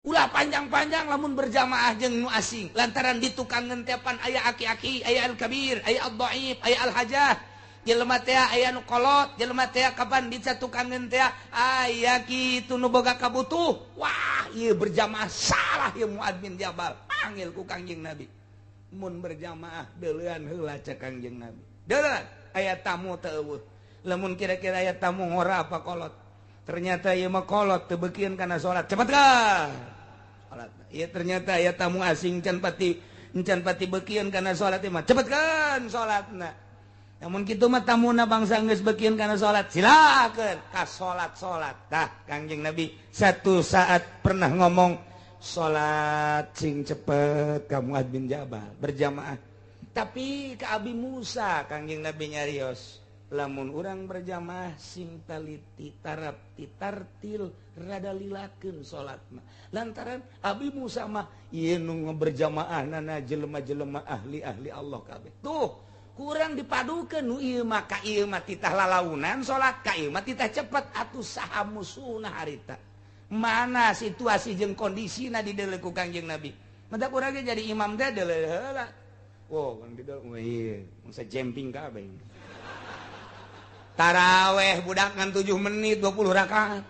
Ulah panjang-panjang lamun berjamaah jeung nu asing, lantaran di tukangan tepan aya aki-aki, aya al-kabir, aya al-dhaif, aya al-hajah. Jelema teh aya nu kolot, jelema teh kapan di tukangan teh aya kitu nu boga kabutuh. Wah, ieu berjamaah salah ieu Muad bin Jabal. Panggil ku Kangjeng Nabi. Mun berjamaah deulean heula cek Kangjeng Nabi. Deulean aya tamu teu eueuh. Lamun kira-kira aya tamu ngora apa kolot. Ternyata ieu mah kolot teu beukieun kana salat. Cepet ka. Salat. Ieu ternyata aya tamu asing can pati beukieun kana salat mah. Cepet kan salatna. Namun kitu mah tamuna bangsa geus beukieun kana salat. Silakeun ka salat-salat. Tah, Kangjeng Nabi satu saat pernah ngomong salat sing cepet ka Muad bin Jabal berjamaah. Tapi ke Abi Musa Kangjeng Nabi nyarios, lamun urang berjamaah sing taliti, tarap titartil, rada lilakeun salat mah, lantaran Abi Musa mah ieu nu berjamaah nana jelema-jelema ahli-ahli Allah kabeh. Tuh kurang dipadukeun, nu ieu mah ka ieu mah titah lalaunan salat, ka ieu mah titah cepet. Atuh saha musuhna harita? Mana situasi jeung kondisina dideuleu ku Kangjeng Nabi. Matak urang ge jadi imam teh deuleu heula. Wow, kan dideuleu ieu mangsa jemping kabeh. Taraweh budak ngan 7 menit 20 rakaat.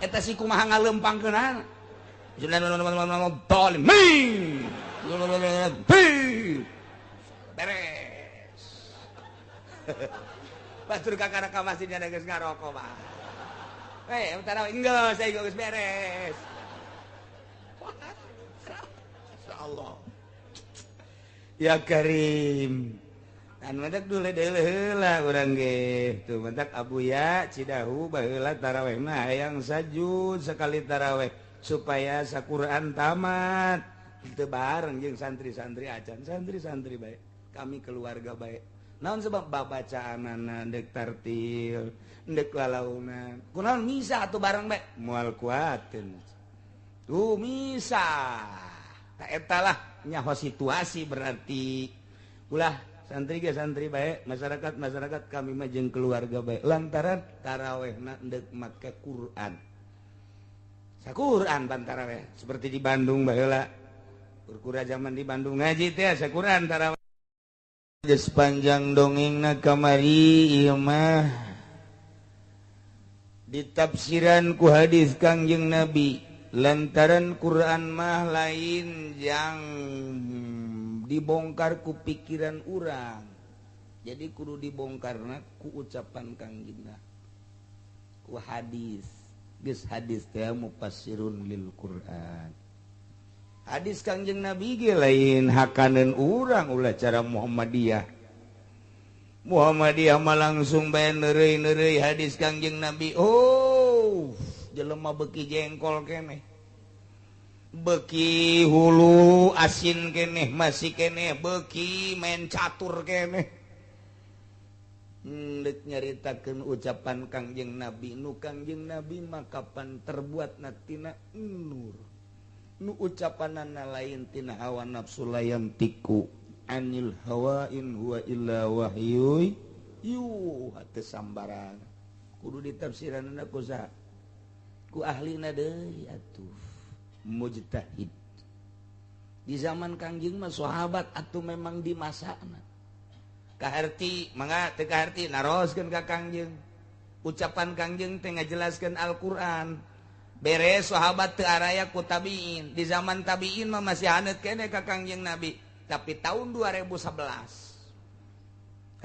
Eta si kumaha ngalempangkeunana? Dolimin. Beres. Batur kakara ka masjid ada geus ngarokok mah. Eh, taraweh enggeus, saya geus beres. Allah. Ya Karim. Dan matak dulu heula urang ge. Tuh matak Abuya Cidahu baheula taraweh mah hayang sajud sekali taraweh supaya saquran tamat. Teu bareng jeung santri-santri acan, santri-santri baik. Kami keluarga baik. Naon sebab babacaanana ndek tartil, ndek lalaunan. Kunaon misa atuh bareng bae? Moal kuateun. Tuh misa. Tak eta lah nyaho situasi, berarti ulah santri ge santri baik, masyarakat masyarakat, kami mah jeung keluarga baik, lantaran tarawehna ndek make Quran, saquran pan taraweh seperti di Bandung baheula. Kurkura zaman di Bandung ngaji teh saquran taraweh. Sepanjang dongengna kamari ieu mah ditafsiran ku hadis Kangjeng Nabi, lantaran Quran mah lain yang dibongkar ku pikiran urang, jadi kudu dibongkarna ku ucapan Kangjeng, ku hadis. Geus hadis teh mufassirun lil Quran. Hadis Kangjeng Nabi ge lain hakaneun urang, ulah cara Muhammadiyah. Muhammadiyah mah langsung bae neureuy-neureuy hadis Kangjeng Nabi. Oh, jelema beuki jengkol keneh, beki hulu asin keneh, masih keneh beki main catur keneh. Ndek nyaritakeun ucapan Kangjeng Nabi, nu Kangjeng Nabi mah kapan terbuat tina nur, nu ucapanana lain tina hawa nafsu. La yantiqu anil hawa in huwa illa wahyu yuha. Teu sambarang, kudu ditafsiranna ku saha? Ku ahlina deui atuh, mujtahid. Di zaman Kangjeng mah sahabat atau memang di masana kaharti, mangga teu kaharti naroskeun ka Kangjeng. Ucapan Kangjeng teh ngajelaskeun Al-Qur'an. Beres sahabat teu araya, ku tabiin. Di zaman tabiin mah masih haneut keneh ka Kangjeng Nabi. Tapi tahun 2011,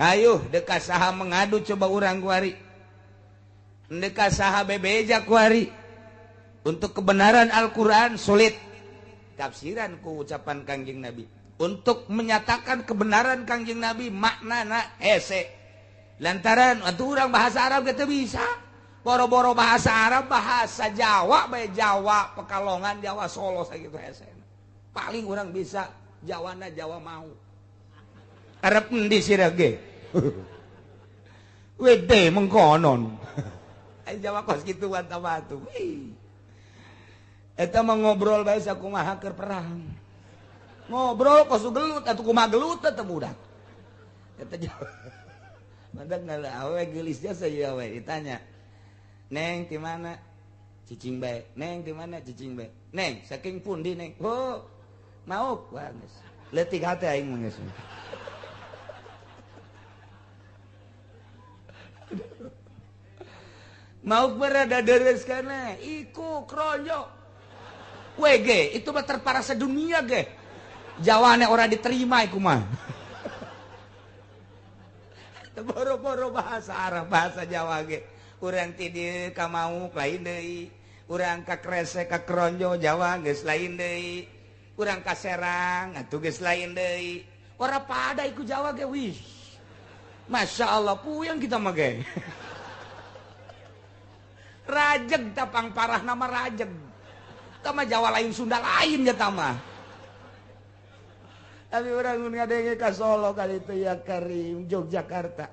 ayo deka saha mengadu coba urang kuari, deka saha bebeja kuari untuk kebenaran Al-Quran? Sulit tafsiran ku ucapan Kangjeng Nabi. Untuk menyatakan kebenaran Kangjeng Nabi maknana hese, lantaran atuh urang bahasa Arab kita bisa boro-boro bahasa Arab, bahasa Jawa bae, Jawa Pekalongan, Jawa Solo sakitu hese. Paling orang bisa Jawana Jawa mau Arab endi sira ge wede mengkonon. Ai Jawa kos kitu tambah atuh. Eta mah ngobrol bae sakumaha keur perang. Ngobrol kos gelut atuh, kumaha gelut teh budak. Eta Jawa. Madak ngala awe geulis jasa ieu awe ditanya. Neng di mana? Cicing bae. Neng di mana cicing bae? Neng saking pundi neng? Oh, mauk wah geus. Leutik hate aing mah geus. Mauk berada deres kana iku kronyo. WG itu mah terparah sedunia ge. Jawane ora diterima iku mah. Boro-boro bahasa Arab, bahasa Jawa ge. Urang ti dieu ka mauk lain deui. Urang ka Kresek ka Kronjo Jawa geus lain deui. Urang ka Serang atuh geus lain deui. Ora pada iku Jawa ge wih. Masya Allah puyeng kita mah ge. Rajeg tapang parah nama rajeg. Tama Jawa lain Sunda lain ya tama. Tapi orang ngadenge ka Solo kali itu ya Karim Yogyakarta.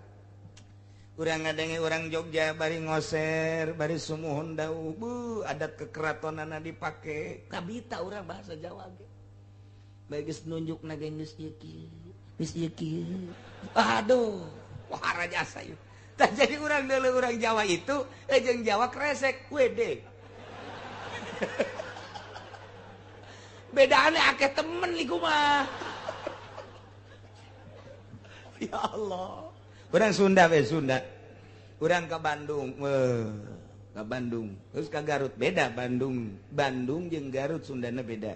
Urang ngadenge orang Jogja bari ngoser, bari sumuhun dau, bu adat kekeratonana dipake. Kabita urang bahasa Jawa ge. Bae geus nunjukna ge geus ieu kieu, geus ieu kieu. Aduh, wah rajasa ieu. Tah jadi urang deuleu urang Jawa itu jeung Jawa kresek WD. Bedane akeh temen iku mah. Ya Allah. Urang Sunda we Sunda. Urang ke Bandung, ke Bandung. Terus ke Garut beda Bandung. Bandung jeung Garut Sundana beda.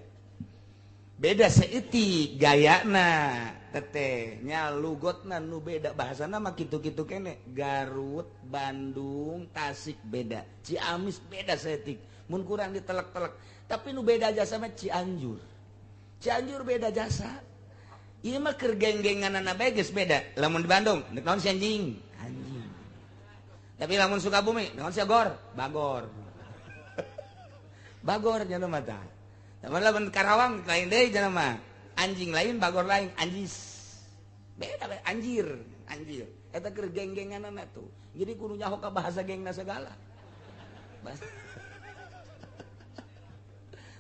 Beda saeutik gayana teteh nya lugotna nu beda bahasana mah kitu-kitu kene. Garut, Bandung, Tasik beda. Ciamis beda saeutik. Mun kurang ditelek-telek. Tapi nu beda jasa mah Cianjur. Cianjur beda jasa. Ieu mah keur geng-genganana bae geus beda. Lamun di Bandung, deuk naon si anjing? Anjing. Tapi lamun Sukabumi, naon si agor? Bagor. Bagor nya mah tah. Lamun lamun Karawang lain deui nya mah. Anjing lain, bagor lain, anjis. Beda beda anjir, anjir. Eta keur geng-genganana tuh. Jadi kudu nyaho ka bahasa gengna segala. Bahasa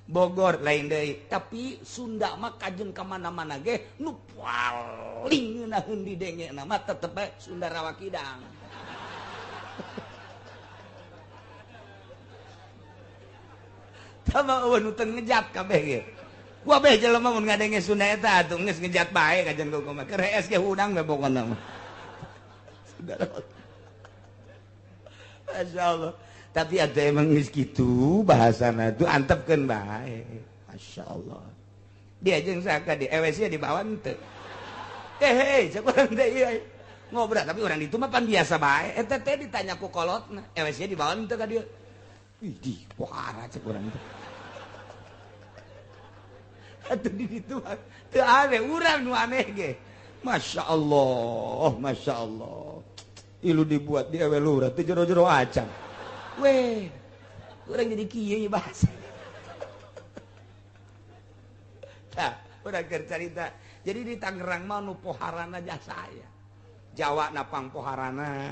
Bogor lain deui, tapi Sunda mah kajeun ka mana-mana ge nu paling ngeunaheun didenge mah tetep bae Sunda Rawa Kidang. Tama eueuh nu teu ngejat kabeh ge. Gua beh jelema mun ngadenge Sunda eta atuh geus ngejat bae kajeun ku mah. Keur hees ge hudang we pokona mah. Sunda Rawa. Masyaallah. Tapi ada emang geus kitu bahasana tuh antepkeun bae. Masya Allah. Dia jeung saka di EWC dibawa henteu. Hei, cek urang teh ieu ngobrol tapi urang ditu mah pan biasa bae. Eta teh ditanya ku kolotna, EWC dibawa henteu ka dieu. Ih, di pohara cek urang teh. Atuh di ditu mah teu aneh, urang nu aneh ge. Masya Allah, Masya Allah. Ilu dibuat di ewe lurah teu jero-jero acan. Weh, orang jadi kieu bahasa. Tah, urang keur carita. Jadi di Tangerang mah nu poharana jasa aya. Jawa napang poharana,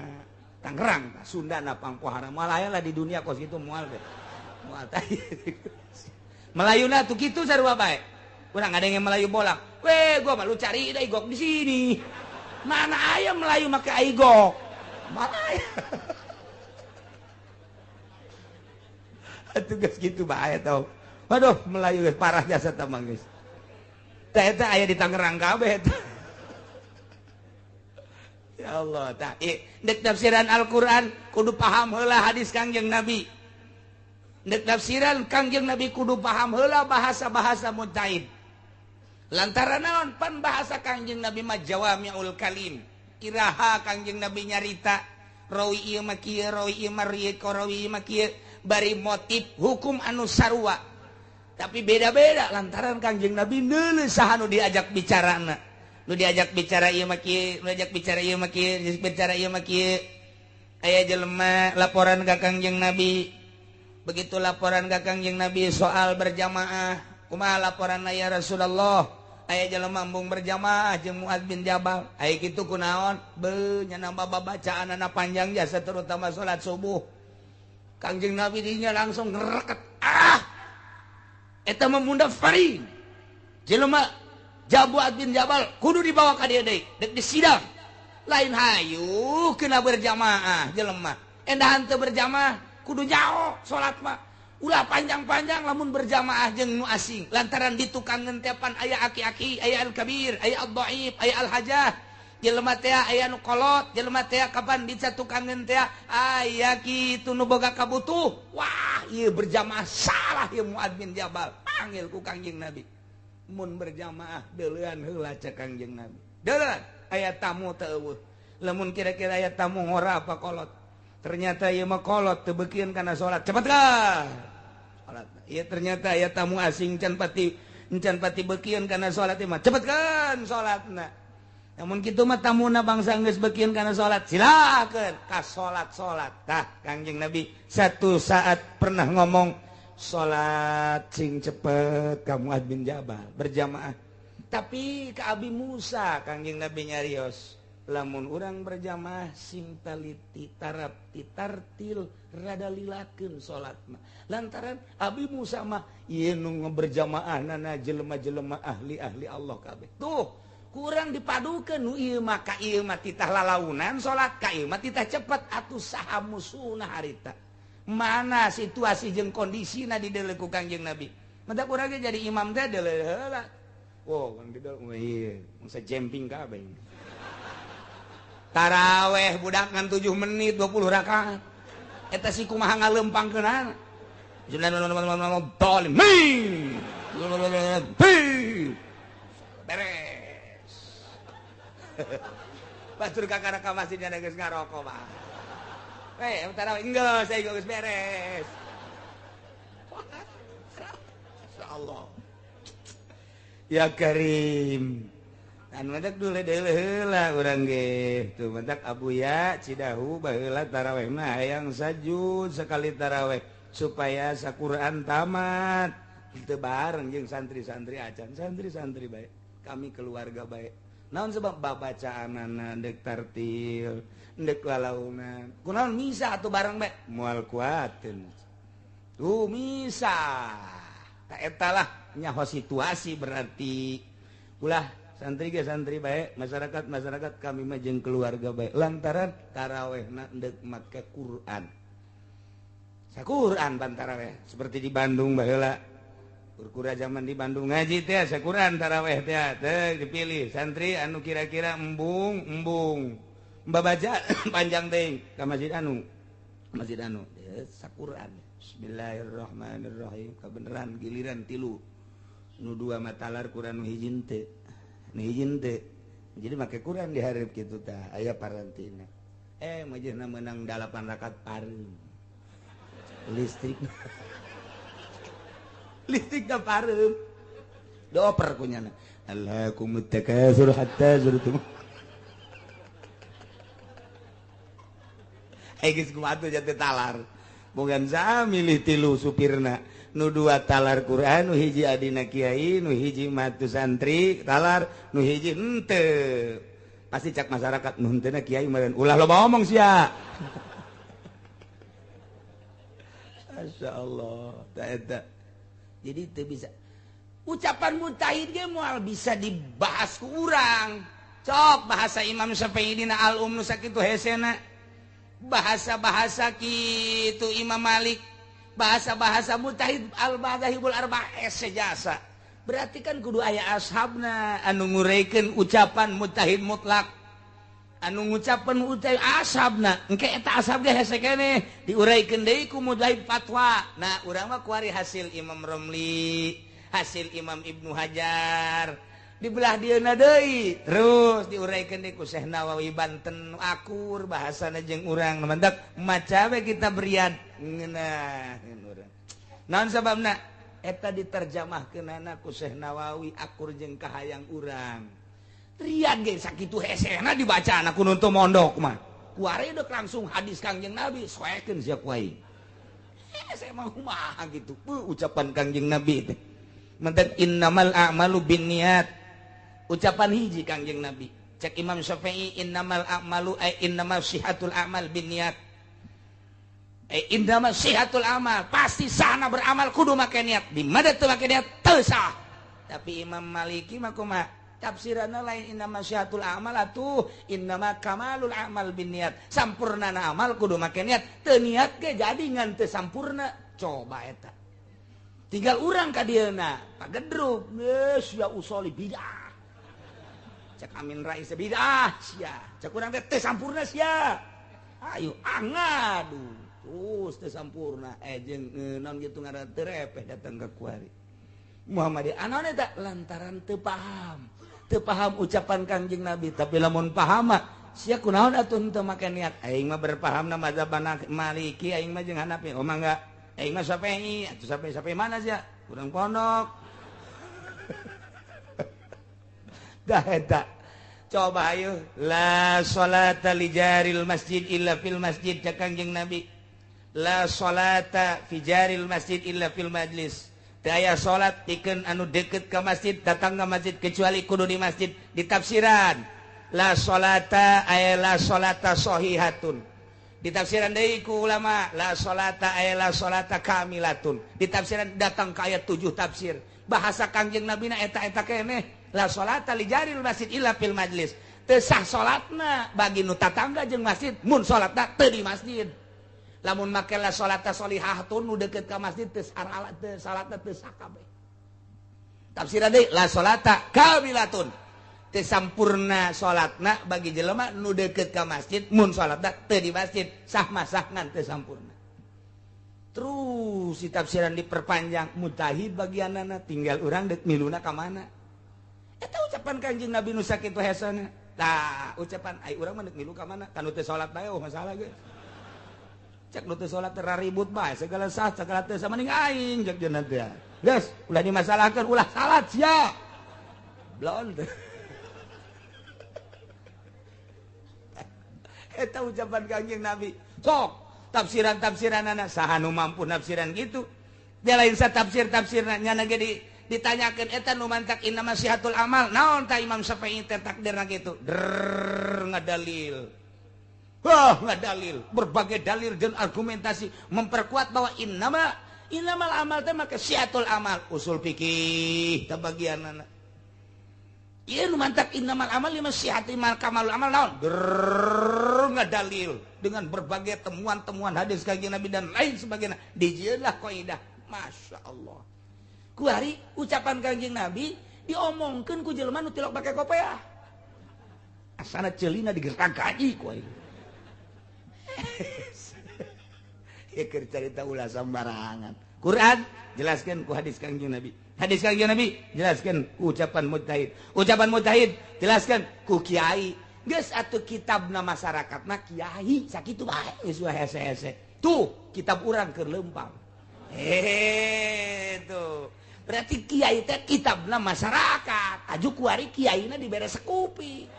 Tangerang, Sunda napang poharana. Moal aya lah di dunia kos kitu moal teh. Moal tah. Melayuna tuh kitu sarua bae. Urang ada yang Melayu bolak. Weh, gua mah lu cari da igok di sini. Mana aya Melayu make aigok? Mana aya? Atuh geus kitu bae tau. Waduh, Melayu geus parah jasa tah mah geus. Tah eta aya di Tangerang kabeh eta. Ya Allah, tah deuk tafsiran Al-Qur'an kudu paham heula hadis Kangjeng Nabi. Deuk tafsiran Kangjeng Nabi kudu paham heula bahasa-bahasa mujtahid. Lantaran naon pan bahasa Kangjeng Nabi mah jawami'ul kalim. Iraha Kangjeng Nabi nyarita rawi ieu mah kieu, rawi ieu mah rieu, rawi ieu mah kieu. Bari motif hukum anu sarua tapi beda-beda lantaran Kangjeng Nabi neuleuh saha nu diajak bicarana. Nu diajak bicara ieu mah kieu, nu diajak bicara ieu mah kieu, diajak bicara ieu mah kieu. Aya jelema laporan ka Kangjeng Nabi. Begitu laporan ka Kangjeng Nabi soal berjamaah, kumaha laporanna ya Rasulullah? Aya jelema embung berjamaah jeung Muadz bin Jabal. Aya kitu kunaon? Beuh nya nambah babacaanana panjang jasa terutama salat subuh. Kangjeng Nabi dinya langsung ngereket. Ah! Eta mah mundafarin. Jelema Muadz bin Jabal kudu dibawa ka dieu deui, deuk disidang. Lain hayu kena berjamaah jelema. Endahan teu berjamaah kudu jauh salat mah. Ulah panjang-panjang lamun berjamaah jeung nu asing lantaran ditukangeun teh pan aya aki-aki, aya al-kabir, aya ad-dhaif, aya al-hajah. Jelema teh aya nu kolot, jelema teh kapan dicatukangeun teh aya kitu nu boga kabutuh. Wah, ieu berjamaah salah ieu Muad bin Jabal. Panggil ku Kangjeng Nabi. Mun berjamaah deuleuan heula cek Kangjeng Nabi. Deuleuan aya tamu teu eueuh. Lamun kira-kira aya tamu ngora apa kolot. Ternyata ieu mah kolot teu beukieun kana salat. Cepet ka. Salat. Ieu ternyata aya tamu asing can pati beukieun kana salat ieu mah. Cepet kan salatna. Namun kitu mah tamuna bangsa geus beukieun kana salat. Silakeun ka salat-salat. Tah Kangjeng Nabi satu saat pernah ngomong salat sing cepet ka Muad bin Jabal berjamaah. Tapi ka Abi Musa Kangjeng Nabi nyarios, lamun urang berjamaah sing taliti tarap titartil rada lilakeun salatna. Lantaran Abi Musa mah ieu nu berjamaah nana jelema-jelema ahli-ahli Allah kabeh. Tuh kurang dipadukeun nu ieu mah ka ieu mah titah lalaunan salat ka ieu mah titah cepet atuh saha musuhna harita. Mana situasi jeung kondisina dideuleu ku Kangjeng Nabi. Mata urang ge jadi imam teh deuleu heula. Wow, kan dideuleu ieu mangsa jemping kabeh. Taraweh budak ngan 7 menit 20 rakaat. Eta si kumaha ngalempangkeunana. Beres. Batur kakara ka masjid nya geus ngarokok mah. Taraweh enggeus saya geus beres. Insyaallah. Ya Karim. Anu mantak dule deuleu heula urang ge. Tuh mantak Abuya Cidahu baheula taraweh mah hayang sajud sekali taraweh supaya saquran tamat. Teu bareng jeung santri-santri acan, santri-santri bae. Kami keluarga bae. Naon sebab babacaanana deuk tartil, deuk lalaunan. Kunaon misa atuh bareng bae? Moal kuateun. Tuh misa. Ta eta lah nyaho situasi berarti. Ulah santri ge santri bae, masyarakat masyarakat kami mah jeung keluarga bae. Lantaran tarawehna deuk make Quran. Saquran pan taraweh seperti di Bandung baheula. Kurkura zaman di Bandung ngaji teh saquran taraweh teh teh dipilih santri anu kira-kira embung embung. Babaca panjang teh ka masjid anu. Masjid anu saquran. Bismillahirrahmanirrahim. Kabeneran giliran tilu. Nu dua matalar Quran nu hiji teh. Nu hiji teh. Jadi make Quran dihareup kitu tah aya parantina. Majehna meunang 8 rakaat pareum. Listrik. Listrik da pareum. Dioper kunyana. Alhaakumut takatsur hatta zurtum. Geus kumaha atuh jatuh talar. Bogan sa milih tilu supirna. Nu dua talar Quran, nu hiji adina kiai, nu hiji matu santri talar, nu hiji henteu. Pasti cak masyarakat nu henteuna kiai meureun ulah loba omong sia. Masyaallah, ta eta. Jadi teu bisa. Ucapan mujtahid ge moal bisa dibahas ku urang. Cok bahasa Imam Syafi'i dina al-Um nu sakitu hesena. Bahasa-bahasa kitu Imam Malik, bahasa-bahasa mujtahid al-madzahibul arba'ah sejasa. Berarti kan kudu aya ashabna anu ngureikeun ucapan mujtahid mutlak. Anu ngucapan mujtahid ashabna, engke eta ashab ge hese keneh diuraikeun deui ku mujtahid fatwa. Nah, urang mah kuari hasil Imam Romli, hasil Imam Ibnu Hajar. Dibelah dieuna deui terus diuraikan deui ku Syekh Nawawi Banten akur bahasana jeung urang mantak maca we kita berian ngeunaheun urang. Naon sababna eta diterjemahkeunana ku Syekh Nawawi akur jeung kahayang urang. Rian ge sakitu hesena dibacana ku nu teu mondok mah. Kuari deuk langsung hadis Kangjeng Nabi soekeun sia ku aing. Hese mah kumaha kitu ucapan Kangjeng Nabi teh. Mantak innamal a'malu binniyat. Ucapan hiji Kangjeng Nabi. Cek Imam Syafi'i innamal a'malu ay innamal sihatul a'mal binniyat. Ay innamal sihatul amal, pasti sahna beramal kudu make niat. Di mana teu make niat teu sah. Tapi Imam Maliki mah kumaha? Tafsiranna lain innamal sihatul amal atuh innama kamalul amal binniyat. Sampurnana amal kudu make niat. Teu niat ge jadi ngan teu sampurna. Coba eta. Tinggal urang ka dieuna, pagedruk, geus sia usoli bidah. Cek Amin Rais bidah sia. Cek urang teh teu sampurna sia. Ayo angadu. Terus teu sampurna jeung naon kitu ngaran teu repeh datang ka kuari. Muhammadiyah anaon eta lantaran teu paham. Teu paham ucapan Kangjeng Nabi, tapi lamun paham mah sia kunaon atuh henteu make niat. Aing mah berpahamna mazhab Maliki, aing mah jeung Hanafi. Oh mangga. Aing mah Syafi'i, atuh sampai mana sia? Urang pondok. Dah eta. Coba ayo la salata li jaril masjid illa fil masjid cek Kangjeng Nabi. La salata fi jaril masjid illa fil majlis. Teu aya salat pikeun anu deket ka masjid, datang ka masjid kecuali kudu di masjid ditafsiran. La salata ay la salata sahihatun. Ditafsiran deui ku ulama la salata ay la salata kamilatun. Ditafsiran datang ka ayat 7 tafsir. Bahasa Kangjeng Nabi na eta-eta keneh la salata li jaril masjid illa fil majlis. Teu sah salatna bagi nu tatangga jeung masjid mun salatna teu di masjid. Lamun make la salata sholihatun nu deukeut ka masjid teu salat teu salatna teu sah kabeh. Tafsiran deui la salata kamilatun. Teu sampurna salatna bagi jelema nu deukeut ka masjid mun salatna teu di masjid sah masah ngan teu sampurna. Terus si tafsiran diperpanjang mujtahid bagianana tinggal urang deuk miluna ka mana. Eta ucapan Kangjeng Nabi nu sakitu hesana. Tah ucapan ai urang mah deuk milu ka mana kan nu teu salat bae oh masalah geus. Cek nu teu salat teh ribut bae segala sah segala teu sama ning aing cek jeung teh. Geus ulah dimasalahkeun ulah salat sia. Blon teh. Eta ucapan Kangjeng Nabi. Sok tafsiran-tafsiranana saha nu mampu nafsiran gitu. Dia lain sa tafsir-tafsirna nyana ge ditanyakeun eta nu mantak inna masihatul amal. Naon ta Imam Syafi'i teh takdirna kitu? Drrrr ngadalil. Wah, ngadalil. Berbagai dalil dan argumentasi memperkuat bahwa innama innamal amal teh maka sihatul amal. Usul fikih teh bagianana. Ieu nu mantak innamal amal lima sihati mal kamalul amal naon? Drrrr ngadalil dengan berbagai temuan-temuan hadis Kangjeng Nabi dan lain sebagainya. Dijieunlah kaidah. Masya Allah. Kuari ucapan Kangjeng Nabi diomongkeun ku jelema nu tilok pake kopeah. Asana ceulina digertak gaji ku aing. Ya keur carita ulah sambarangan. Quran jelaskeun ku hadis Kangjeng Nabi. Hadis Kangjeng Nabi jelaskeun ku ucapan mujtahid. Ucapan mujtahid jelaskeun ku kiai. Geus atuh kitabna masyarakatna kiai sakitu bae geus hese-hese. Tuh kitab urang keur leumpang. Tuh. Berarti kiai teh kitabna masyarakat. Aju kuari kiaina dibere sekupi.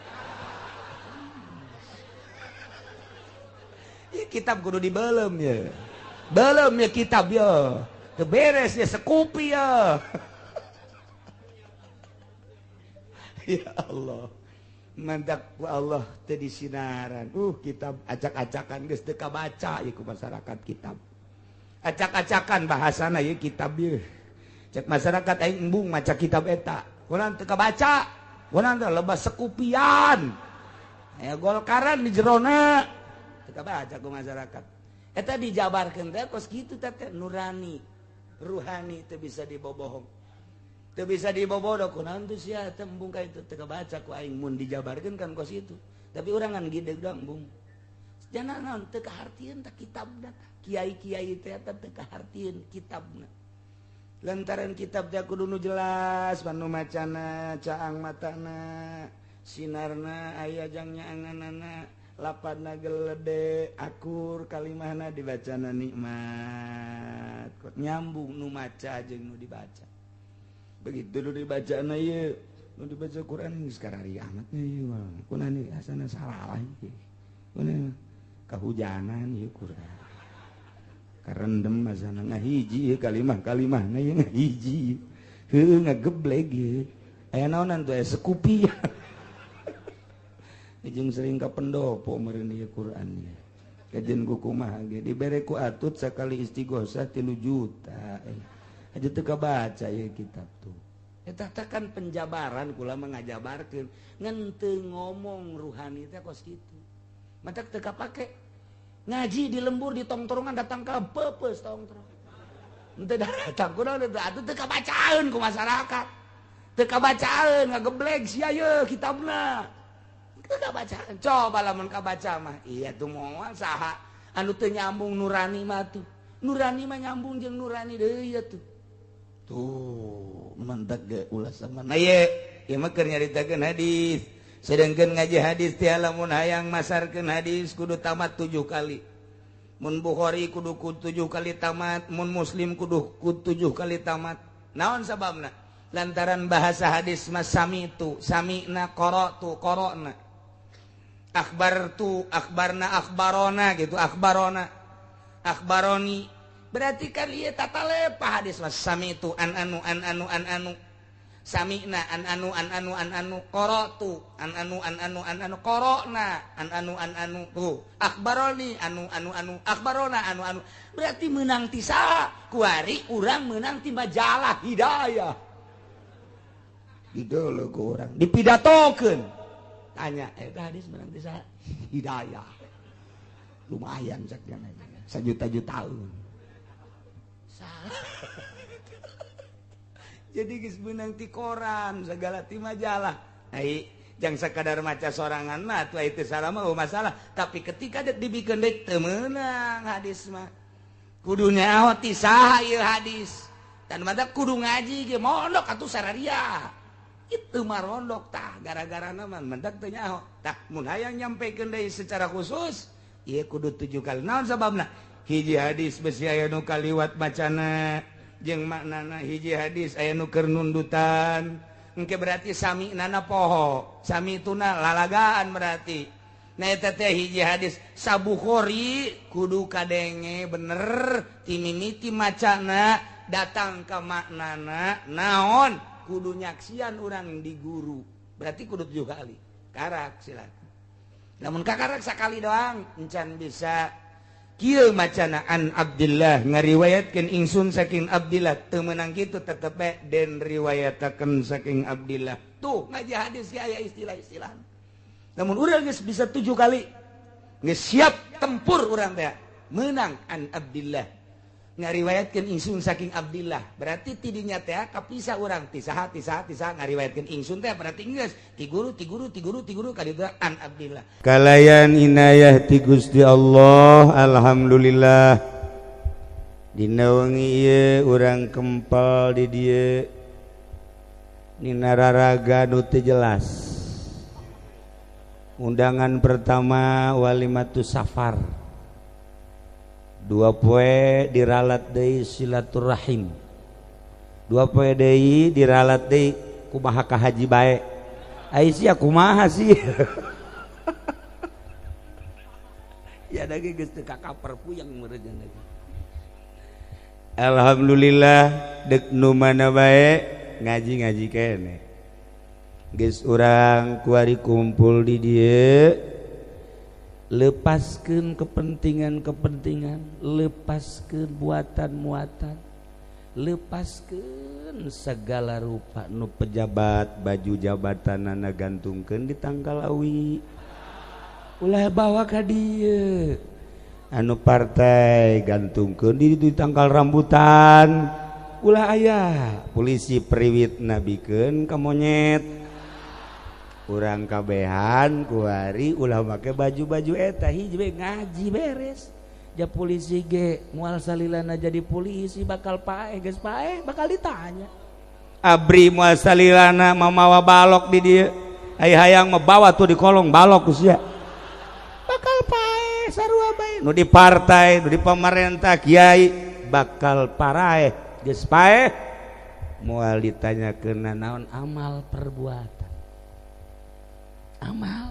Ya, kitab kudu dibelem ya. Belem ya kitab ya. Teu beres ya sekupi ya. Ya Allah. Mantak ku Allah teu disinaran. Kitab acak-acakan geus teu kabaca ieu ku masyarakat kitab. Acak-acakan bahasana ieu kitab ieu. Cek masyarakat aing embung maca kitab eta. Kunaon teu kabaca? Kunaon teh lebah sekupian. Aya golkaran di jerona. Teu kabaca ku masyarakat. Eta dijabarkeun teh kos kitu teh nurani, ruhani teu bisa dibobohong. Teu bisa dibobodo kunaon teh sia teh embung ka itu teu kabaca ku aing mun dijabarkeun kan kos kitu. Tapi urang ngan gideg doang embung. Jana naon teu kahartieun teh kitabna. Kiai-kiai teh eta teu kahartieun kitabna. Lantaran kitab teh kudu nu jelas panu macana, caang matana, sinarna aya jang nyaanganana, lapadna gelede, akur kalimahna dibacana nikmat. Nyambung nu maca jeung nu dibaca. Begitu nu dibacana ieu, nu dibaca Quran geus karari amat ieu mah. Kunaon asana salah ieu. Kunaon kahujanan ieu Quran. Karendem asana ngahiji kalimah-kalimahna ieu ngahiji. Heuh ngagebleg ieu. Aya naonan tuh aya sekupi. Jeung sering ka pendopo meureun ieu Quran ieu. Kajen ku kumaha ge dibere ku atut sakali istighosah 3 juta. Aja teu kabaca ieu kitab tuh. Eta teh kan penjabaran kula mah ngajabarkeun ngan teu ngomong ruhani teh kos kitu. Matak teu kapake. Ngaji di lembur di tongtrongan datang ka peupeus tongtrong. Henteu datang kunaon atuh teu kabacaeun ku masyarakat. Teu kabacaeun ngageblek sia ye kitabna. Teu kabacaeun. Coba lamun kabaca mah iya tuh moal saha anu teu nyambung nurani mah tuh. Nurani mah nyambung jeung nurani deui ya tuh. Tuh mantak ge ulah sama. Nah ye, ieu mah keur nyaritakeun hadis. Sedangkan ngaji hadis teh lamun hayang masarkeun hadis kudu tamat 7 kali. Mun Bukhari kudu 7 kali tamat, mun Muslim kudu 7 kali tamat. Naon sababna? Lantaran bahasa hadis mas samitu, sami'na qara'tu, qara'na. Akhbartu, akhbarna, akhbarona gitu, akhbarona. Akhbaroni. Berarti kan ieu tata lepa hadis mas samitu an anu an anu an anu. Sami'na an anu an anu an anu qara'tu an anu an anu an anu qara'na an anu an anu tuh akhbaroni anu anu anu akhbarona anu anu berarti menang ti saha kuari urang menang ti majalah Hidayah dideuleu ku urang dipidatokeun tanya eta hadis menang ti saha Hidayah lumayan cek nya sajuta-jutaan salah. Jadi geus beunang ti koran segala ti majalah. Ai jang sakadar maca sorangan mah atuh teu salah mah masalah, tapi ketika dek dibikeun deui teu meunang hadis mah. Kudu nyaho ti saha ieu hadis. Dan mata kudu ngaji ge mondok atuh sararia. Itu mah rondok tah gara-garana mah mendak teu nyaho. Tah mun hayang nyampekeun deui secara khusus ieu kudu 7 kali. Naon sababna? Hiji hadis besi aya nu kaliwat macana jeung maknana, hiji hadis aya nu keur nundutan engke berarti sami nana poho sami tuna lalagaan berarti nah eta teh hiji hadis Sabukhori kudu kadenge bener timimiti macana datang ka maknana naon kudu nyaksian urang di guru berarti kudu 7 kali karak silakan lamun kakarak sakali doang encan bisa. Kieu macana an Abdillah ngariwayatkeun ingsun saking Abdillah teu meunang kitu tetep bae den riwayatakeun saking Abdillah. Tuh ngaji hadis ge aya istilah-istilah. Lamun urang geus bisa 7 kali geus siap tempur urang teh meunang an Abdillah ngariwayatkeun ingsun saking Abdillah berarti tidinya teh kapisah urang ti saha ti saha ti saha ngariwayatkeun ingsun teh berarti geus ti guru ti guru ti guru ti guru ka ditu an Abdillah. Kalayan inayah ti Gusti Allah, alhamdulillah dina wengi ieu urang kempel di dieu nina raraga nu teu jelas. Undangan pertama walimatus safar, 2 poe diralat deui silaturahim, 2 poe deui diralat deui kumaha ka haji bae. Ai sia kumaha sih? Ya da ge geus teu kakaper puyeng meureun lagi. Alhamdulillah dek nu mana bae ngaji-ngaji keneh. Geus urang kuari kumpul di dieu lepaskeun kepentingan-kepentingan, lepaskeun buatan-muatan, lepaskeun segala rupa nu pejabat baju jabatanana gantungkeun di tangkal awi. Ulah bawa ka dieu. Anu partai gantungkeun di tangkal rambutan. Ulah aya polisi priwit nabikeun ka monyet. Urang kabehan kuari ulah make baju-baju eta hiji we ngaji beres. Ja polisi ge moal salilana jadi polisi bakal paeh geus paeh bakal ditanya. Abri moal salilana mamawa balok di dieu. Ai hayang mah bawa tuh di kolong balok ku sia. Bakal paeh sarua bae. Nu di partai, nu di pemerintah, kiai bakal paraeh geus paeh moal ditanyakeun naon amal perbuatan. Amal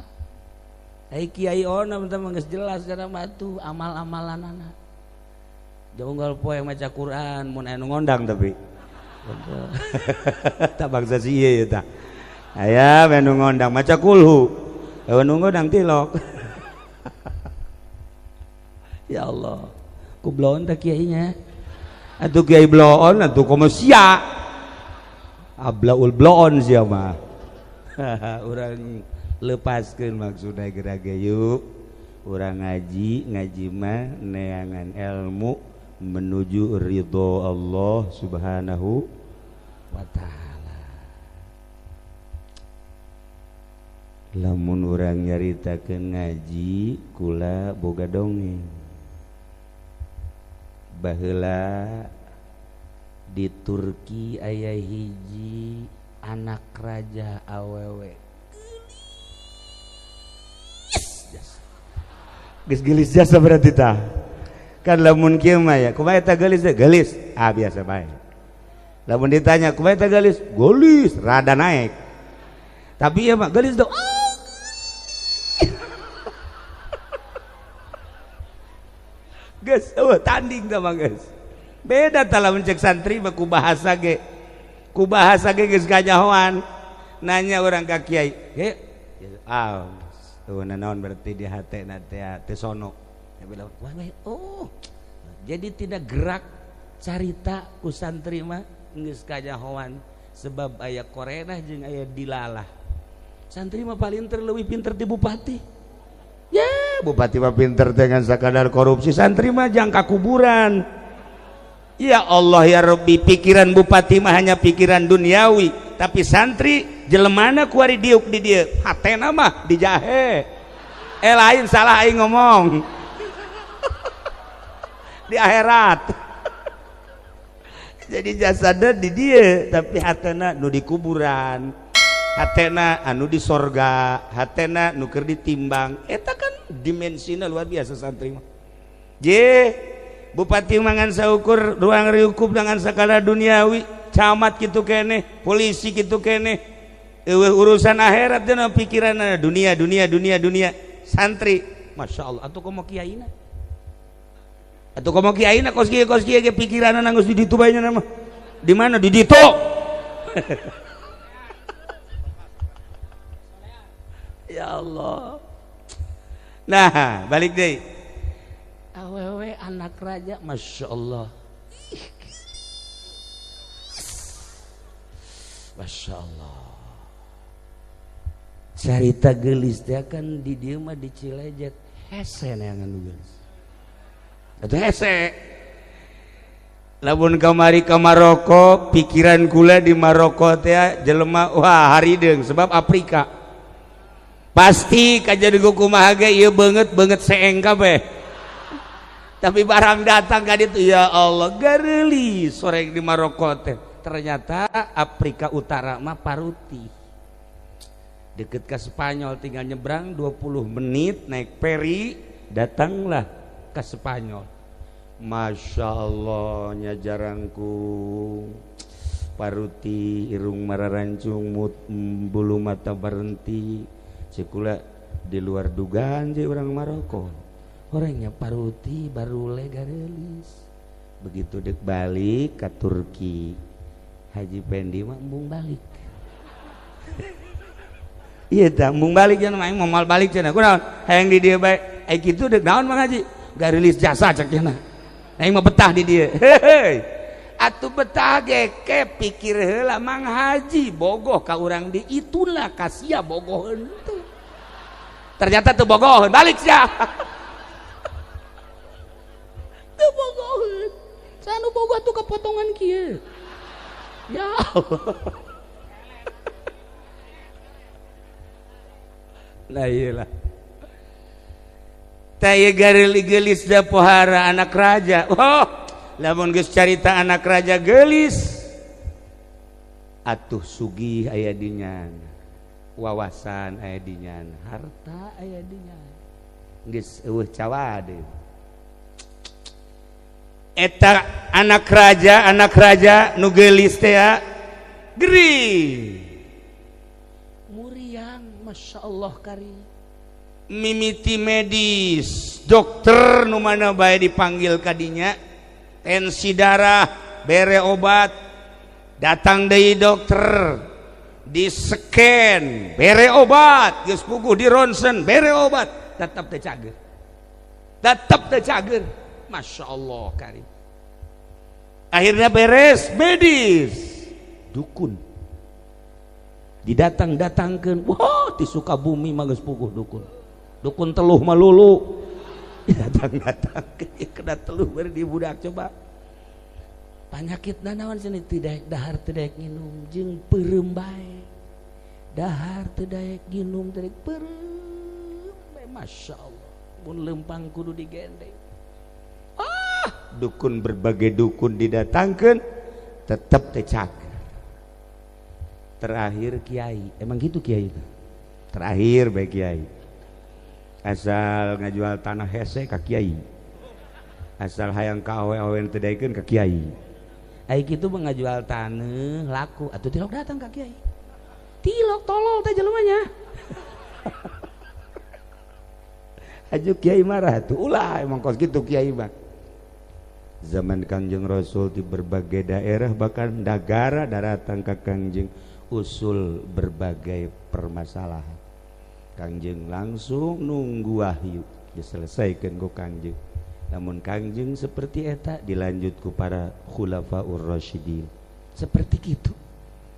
ai kiai ona mah geus jelas kana mah tuh amal-amalanana. Jonggal poe maca Quran mun aya nu ngondang tapi tak bangsa si ieu tah. Aya nu ngondang maca kulhu, nu ngondang tilok. Ya Allah, ku bloon teh kiainya. Atuh kiai bloon atuh komo sia. Ablaul bloon sia mah. Urang lepaskeun maksudna geura ge yuk. Urang ngaji, ngaji mah neangan ilmu, Menuju ridho Allah Subhanahu wa ta'ala. Lamun urang nyaritakeun ngaji kula boga dongeng. Baheula di Turki aya hiji anak raja awewe. Geus geulis jasa berarti tah. Kan lamun kieu mah ya, kumaha eta geulis teh? Geulis. Ah biasa bae. Lamun ditanya kumaha eta geulis? Geulis, rada naik. Tapi ieu mah geulis dong. Geus eueuh tanding tah mah geus. Beda tah lamun cek santri mah ku bahasa ge. Ku bahasa ge geus kanyahoan. Nanya urang ka kiai, "Ge, ah, eueuh naon berarti di hatena teh teh sono." Dia bilang, "Wah, oh." Jadi tidak gerak carita ku santri mah geus kanyahoan sebab aya korenah jeung aya dilalah. Santri mah paling terleuwih pinter ti bupati. Ya, bupati mah pinter dengan sakadar korupsi, santri mah jangka kuburan. Ya Allah ya Rabbi, pikiran bupati mah hanya pikiran duniawi, tapi santri jelemana kuari diuk di dieu, hatena mah dijahe. Lain salah aing ngomong. Di akhirat. Jadi jasadna di dieu, tapi hatena nu di kuburan. Hatena anu di sorga, hatena nu keur ditimbang. Eta kan dimensina luar biasa santri mah. Je, bupati mangan saukur ruang riukup dengan sakala duniawi, camat kitu keneh, polisi kitu keneh. Eueuh urusan akhirat dina pikiranna dunia dunia dunia dunia. Santri, Masya Allah, atuh komo kiaina. Atuh komo kiaina kos kieu ge pikiranna geus di ditu bae nya mah. Di mana di ditu? Ya Allah. Nah, balik deh. Awewe anak raja, Masya Allah. Masya Allah. Carita gelis dia kan di dieu mah di Cilejet. Hese neangan nu geulis. Atuh hese. Lamun kamari ka Maroko, pikiran kula di Maroko teh jelema wah harideung sebab Afrika. Pasti kajadi kumaha ge ieu beungeut beungeut seeng kabeh. Tapi barang datang ka ditu ya Allah gareulis sore di Maroko teh. Ternyata Afrika Utara mah paruti. Deket ke Spanyol tinggal nyebrang 20 menit naik peri datanglah ke Spanyol. Masya Allah nya jarangku paruti irung mararancung bulu mata berhenti. Cekula di luar dugaan je orang Maroko. Orangnya paruti baru legarelis. Begitu dek balik ke Turki, Haji Pendi mah embung balik. Iya tah embung balik cenah aing moal balik cenah. Kunaon? Hayang di dieu bae. Ai kitu dek naon Mang Haji? Garelis jasa cek cenah. Aing mah betah di dieu. Heuy. Atuh betah ge ke pikir heula Mang Haji bogoh ka urang di itulah kasia bogoh henteu. Ternyata teu bogoh balik sia. Teu bogoheun. Sanu bogoh tuh kepotongan kieu. Ya Allah. Nah iyalah. Tah ieu geulis da pohara anak raja. Oh, lamun geus carita anak raja geulis atuh sugih aya dinya, wawasan aya dinya, harta aya dinya. Geus eueuh cawade. Eta anak raja nu geulis teh gering. Muriang Masya Allah kari. Mimiti medis, dokter nu mana bae dipanggil kadinya, tensi darah, bere obat, datang deui dokter, di scan, bere obat, geus puguh di ronsen, bere obat, tetap teu cager. Tetap teu cager. Masya Allah kari. Akhirnya beres medis, dukun. Didatang-datangkeun, wah di Sukabumi mah geus puguh dukun. Dukun teluh malulu. Datang-datang kena teluh bari di budak coba. Panyakit naon cenah teu daek dahar teu daek nginum jeung peureum bae. Dahar teu daek nginum teu daek peureum bae, Masya Allah. Mun lempang kudu digendeng. Ah, dukun berbagai dukun didatangkeun tetep teu cager. Terakhir kiai, emang gitu kiai itu. Terakhir bae kiai. Asal ngajual tanah hese ka kiai. Asal hayang ka awe-awe teu daekeun ka kiai. Ai kitu mah ngajual tanah laku atuh tilok datang ka kiai. Tilok tolol teh jelemanya. Aju kiai marah tuh, ulah emang kos gitu kiai mah. Zaman Kangjeng Rasul di berbagai daerah bahkan negara datang ka Kangjeng usul berbagai permasalahan. Kangjeng langsung nunggu wahyu diselesaikan ku Kangjeng. Namun Kangjeng seperti eta dilanjut ku para khulafaur rasyidin. Seperti gitu.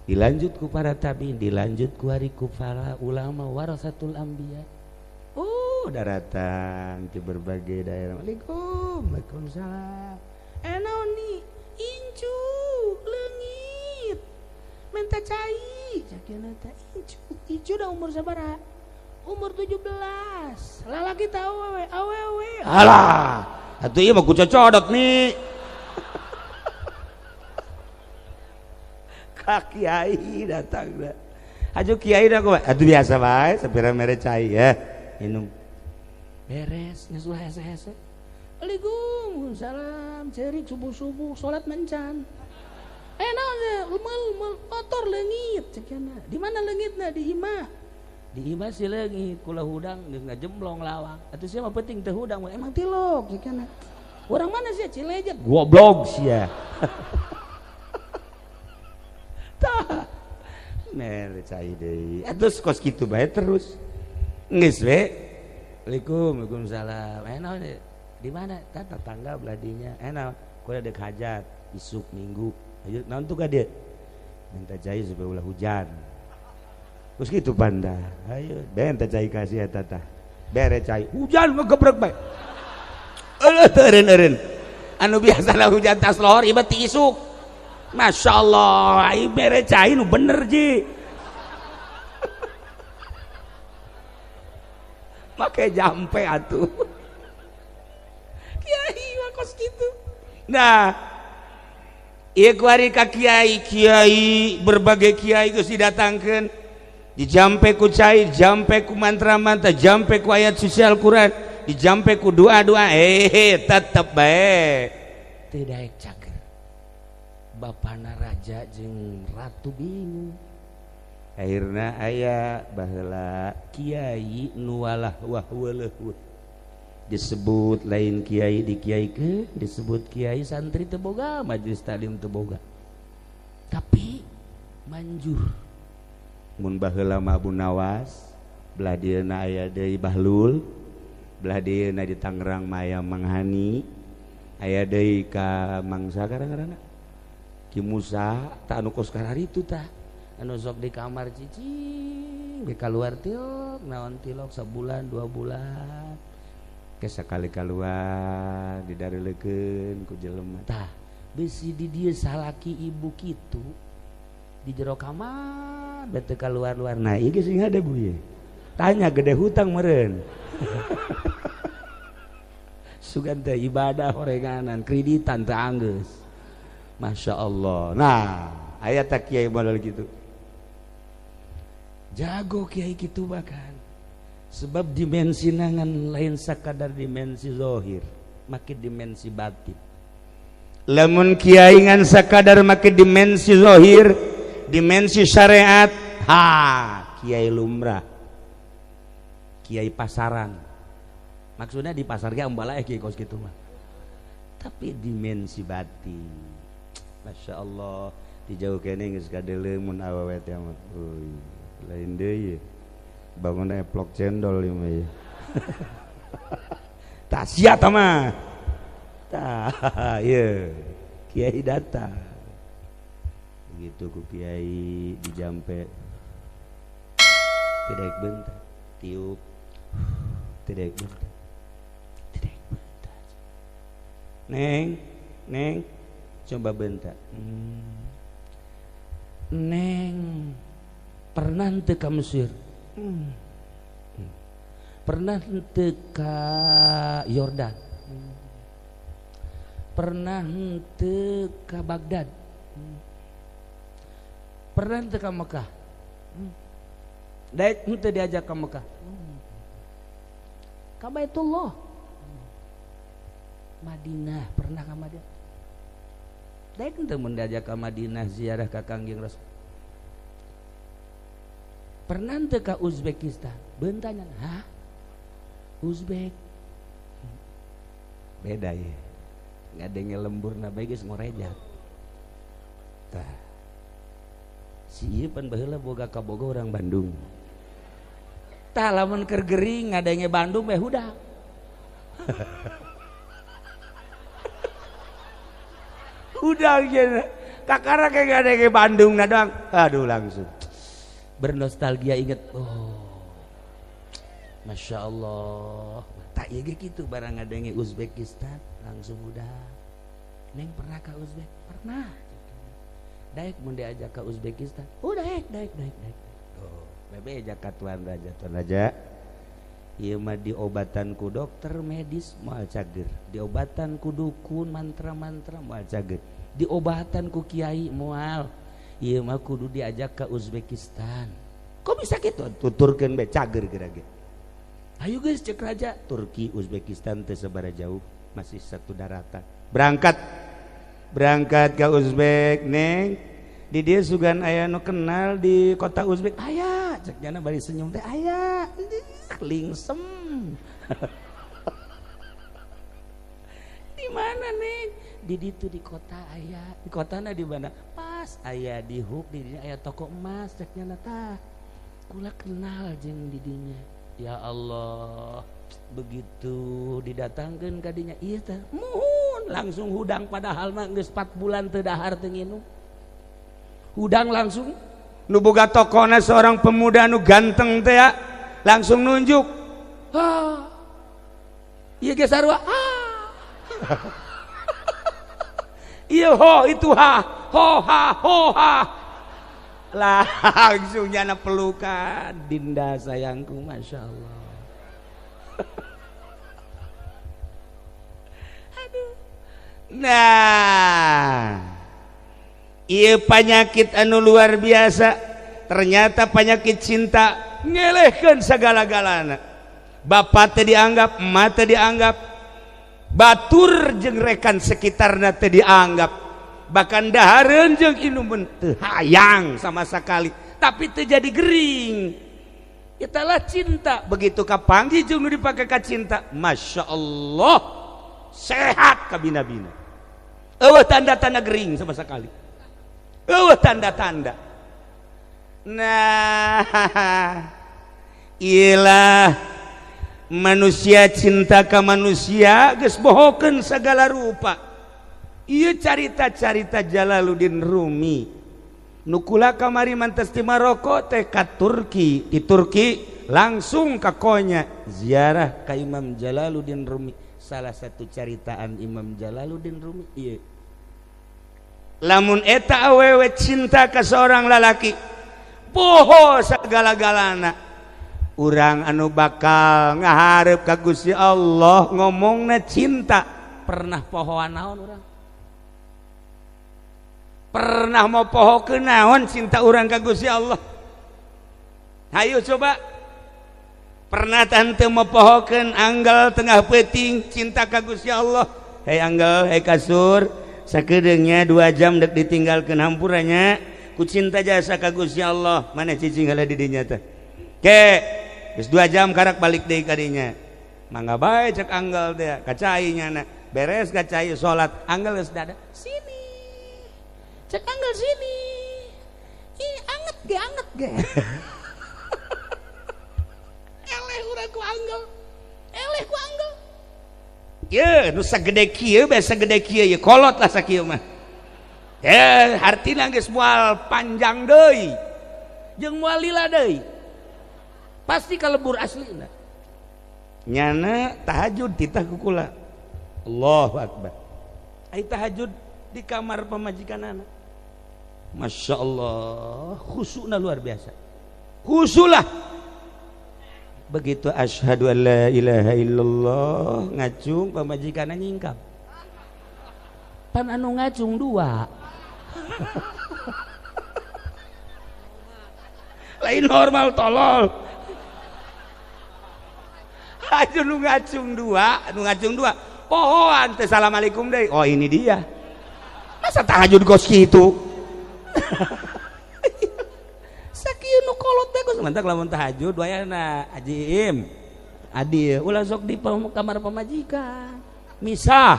Dilanjut ku para tabi'in, dilanjut ku hari ku para ulama warasatul anbiya. Oh, daratan di berbagai daerah. Waalaikum, waalaikumsalam. Naon nih? Incu, leungit. Minta cai, cakeuna teh incu. Incu dah umur sabaraha? Umur 17. Lalaki teh awewe, awewe. Alah, atuh ieu mah ku cocodot nih. Ka kiai datang dah. Aju kiai dah kumaha? Atuh biasa bae, sapira mere cai ya. Minum. Beres, geus ulah hese-hese. Waalaikumsalam, cerik subuh-subuh salat mencan. Naon teh? Mel motor leungit cenah. Di mana leungitna? Di imah. Di imah si leungit, kula hudang geus ngajemblong lawang. Atuh sia mah penting teu hudang, emang tilok cenah. Urang mana sia? Cilejet. Goblok sia. Tah. Mere cai deui. Atuh kos kitu bae terus. Geus we. Waalaikum, waalaikumsalam. Naon di mana? Tah tetangga beladinya. Naon? Kula dek hajat isuk minggu. Ayo naon tuh ka dieu? Minta cai supaya ulah hujan. Terus gitu panda. Ayo benta cai kasih eta tah. Bere cai hujan ngegebrek bae. Eueuh teu eureun-eureun. Anu biasana hujan tas lohor ieu ti isuk. Masya Allah, ai bere cai nu bener ji. Make jampe atuh. Kiai mah kos kitu. Nah, ieu kuari ka kiai, kiai berbagai kiai geus didatangkeun. Dijampe ku cai, jampe ku mantra-mantra, jampe ku ayat suci Al-Qur'an, dijampe ku doa-doa, tetep bae teu daek cager. Bapana raja jeung ratu bingung. Akhirna aya baheula kiai nu walah wah weuleuh. Disebut lain kiai dikiaikeun, disebut kiai santri teu boga, majelis taklim teu boga. Tapi manjur. Mun baheula mah Abu Nawas, belah dieuna aya deui Bahlul, belah dieuna di Tangerang mah aya Mang Hani, aya deui ka Mangsa kadang-kadang Ki Musa tah anu kos kararitu tah. Anu sok di kamar cicing, ge kaluar tilok, naon tilok sabulan 2 bulan. Ke sakali kaluar didareulekeun ku jelema. Tah, bisi di dieu salaki ibu kitu di jero kamar bete kaluar-luar. Nah, ieu geus sing hade bu ieu. Tanya gede hutang meureun. Sugan teh ibadah horenganan, kreditan teh anggeus. Masya Allah. Nah, aya tak kiai model gitu. Jago kiai gitu bahkan. Sebab dimensi nangan lain sakadar dimensi zohir, makin dimensi batin. Lamun kiai ngan sakadar makin dimensi zohir, dimensi syariat, ha, kiai lumrah. Kiai pasaran. Maksudnya di pasar ge ambala kiai kos kitu mah. Tapi dimensi batin. Masya Allah, dijauh kene geus kadeuleung mun awewe teh mah. Euy, lain deui. Bangun eplok cendol ieu mah ieu. Tah sia tah mah. Tah, ieu kiai datang. Begitu ku kiai dijampe. Tidak bentar, tiup. Tidak bentar. Tidak. Neng, neng, coba bentar. Neng, pernah henteu ka Mesir? Pernah henteu ka Yordan? Pernah henteu ka Baghdad? Pernah henteu ka Mekah? Daek henteu diajak ka Mekah? Ka Baitullah. Madinah, pernah ka Madinah? Daek henteu mun diajak ka Madinah ziarah ka Kangjeng Rasul. Pernah henteu ka Uzbekistan? Beuntanya, hah? Uzbek. Beda ya. Ngadenge lemburna bae geus ngorejat. Tah. Si ieu pan baheula boga kaboga orang Bandung. Tah lamun keur gering ngadenge Bandung meh hudang. Hudang cenah. Kakara ke ngadenge Bandung na doang. Aduh langsung bernostalgia inget. Oh. Masya Allah. Tak ieu ge kitu barang ngadenge Uzbekistan langsung udah. Neng pernah ke Uzbek? Pernah. Daek mun diajak ke Uzbekistan. Oh daek daek daek daek. Oh, bebe ajak ka tuan raja, tuan raja. Ieu mah diobatan ku dokter medis moal cager, diobatan ku dukun mantra-mantra moal cager, diobatan ku kiai moal. Ieu mah kudu diajak ke Uzbekistan. Kok bisa kitu? Tuturkeun be cager geura ge. Ayo geus cek raja, Turki Uzbekistan teu sabaraha jauh, masih satu daratan. Berangkat. Berangkat ke Uzbek, neng. Di dia sugan aya nu kenal di kota Uzbek. Aya, cek jana bari senyum teh aya. Lingsem. Di mana, neng? Di ditu di kota aya. Di kotana di mana? Pas aya di huk di dinya aya toko emas cek nyana tah. Kula kenal jeung di dinya. Ya Allah, begitu didatangkeun ka dinya ieu teh muhun langsung hudang padahal mah geus 4 bulan teu dahar teu nginum. Hudang langsung nu boga tokona seorang pemuda nu ganteng teh ya, langsung nunjuk. Ha. Ieu ge sarua. Ha. Ieu ho itu ha, ho ha ho ha. Langsung nyana pelukan Dinda sayangku, Masya Allah. Aduh. Nah, ieu penyakit anu luar biasa. Ternyata penyakit cinta ngelehkeun sagala-galana. Bapak teh dianggap, emak teh dianggap, batur jeung rekan sekitarna teh dianggap. Bahkan dahareun jeung inuman teu hayang sama sekali, tapi teu jadi gering. Italah cinta. Begitu kapanggih jeung nu dipake ka cinta, Masya Allah, sehat kabina-bina. Eueuh tanda-tanda gering sama sekali. Eueuh tanda-tanda. Nah, iyalah manusia cinta ka manusia geus bohokeun segala rupa. Ieu carita-carita Jalaluddin Rumi. Nu kula kamari mantes ti Maroko teh ka Turki, di Turki langsung ka Konya ziarah ka Imam Jalaluddin Rumi. Salah satu caritaan Imam Jalaluddin Rumi ieu. Lamun eta awewe cinta ka seorang lalaki, poho sagala-galana. Urang anu bakal ngahareup ka Gusti Allah ngomongna cinta, pernah pohoan naon urang? Pernah mau poho ke naon cinta urang ka Gusti Allah? Hayu coba. Pernah tante mau pohokeun anggal tengah peuting cinta ka Gusti Allah? Hei anggal, hei kasur, sakedeungnya 2 jam dek ditinggalkeun hampuranya ku cinta jasa ka Gusti Allah. Maneh cicing heula di dinya teh. Ke, geus 2 jam karak balik deui ka dinya. Mangga bae cek anggal teh, ka cai nyana. Beres ka cai salat, anggal geus dada. Sini. Cek anggal sini. Ih, anget ge, anget ge. Eleh urang ku anggal. Eleh ku anggal. Ye, nu sagede kieu bae sagede kieu ye kolot lah sakieu mah. Eh, hartina geus moal panjang deui. Jeung moal lila deui. Pasti kalebur aslina. Nyana tahajud titah ku kula. Allahu akbar. Ai tahajud di kamar pamajikanana. Masya Allah, khusyukna luar biasa. Khusyulah. Begitu asyhadu an la ilaha illallah ngacung pamajikanna nyingkap. Pan anu ngacung dua. Lain normal tolol. Aja nu ngacung dua, nu ngacung dua. Pohoan teh assalamualaikum deui. Oh ini dia. Masa tahajud kos kitu? Sakieu nu kolot teh kos mantak lamun tahajud wayahna Haji Im. Adi ulah sok di kamar pamajikan. Misah.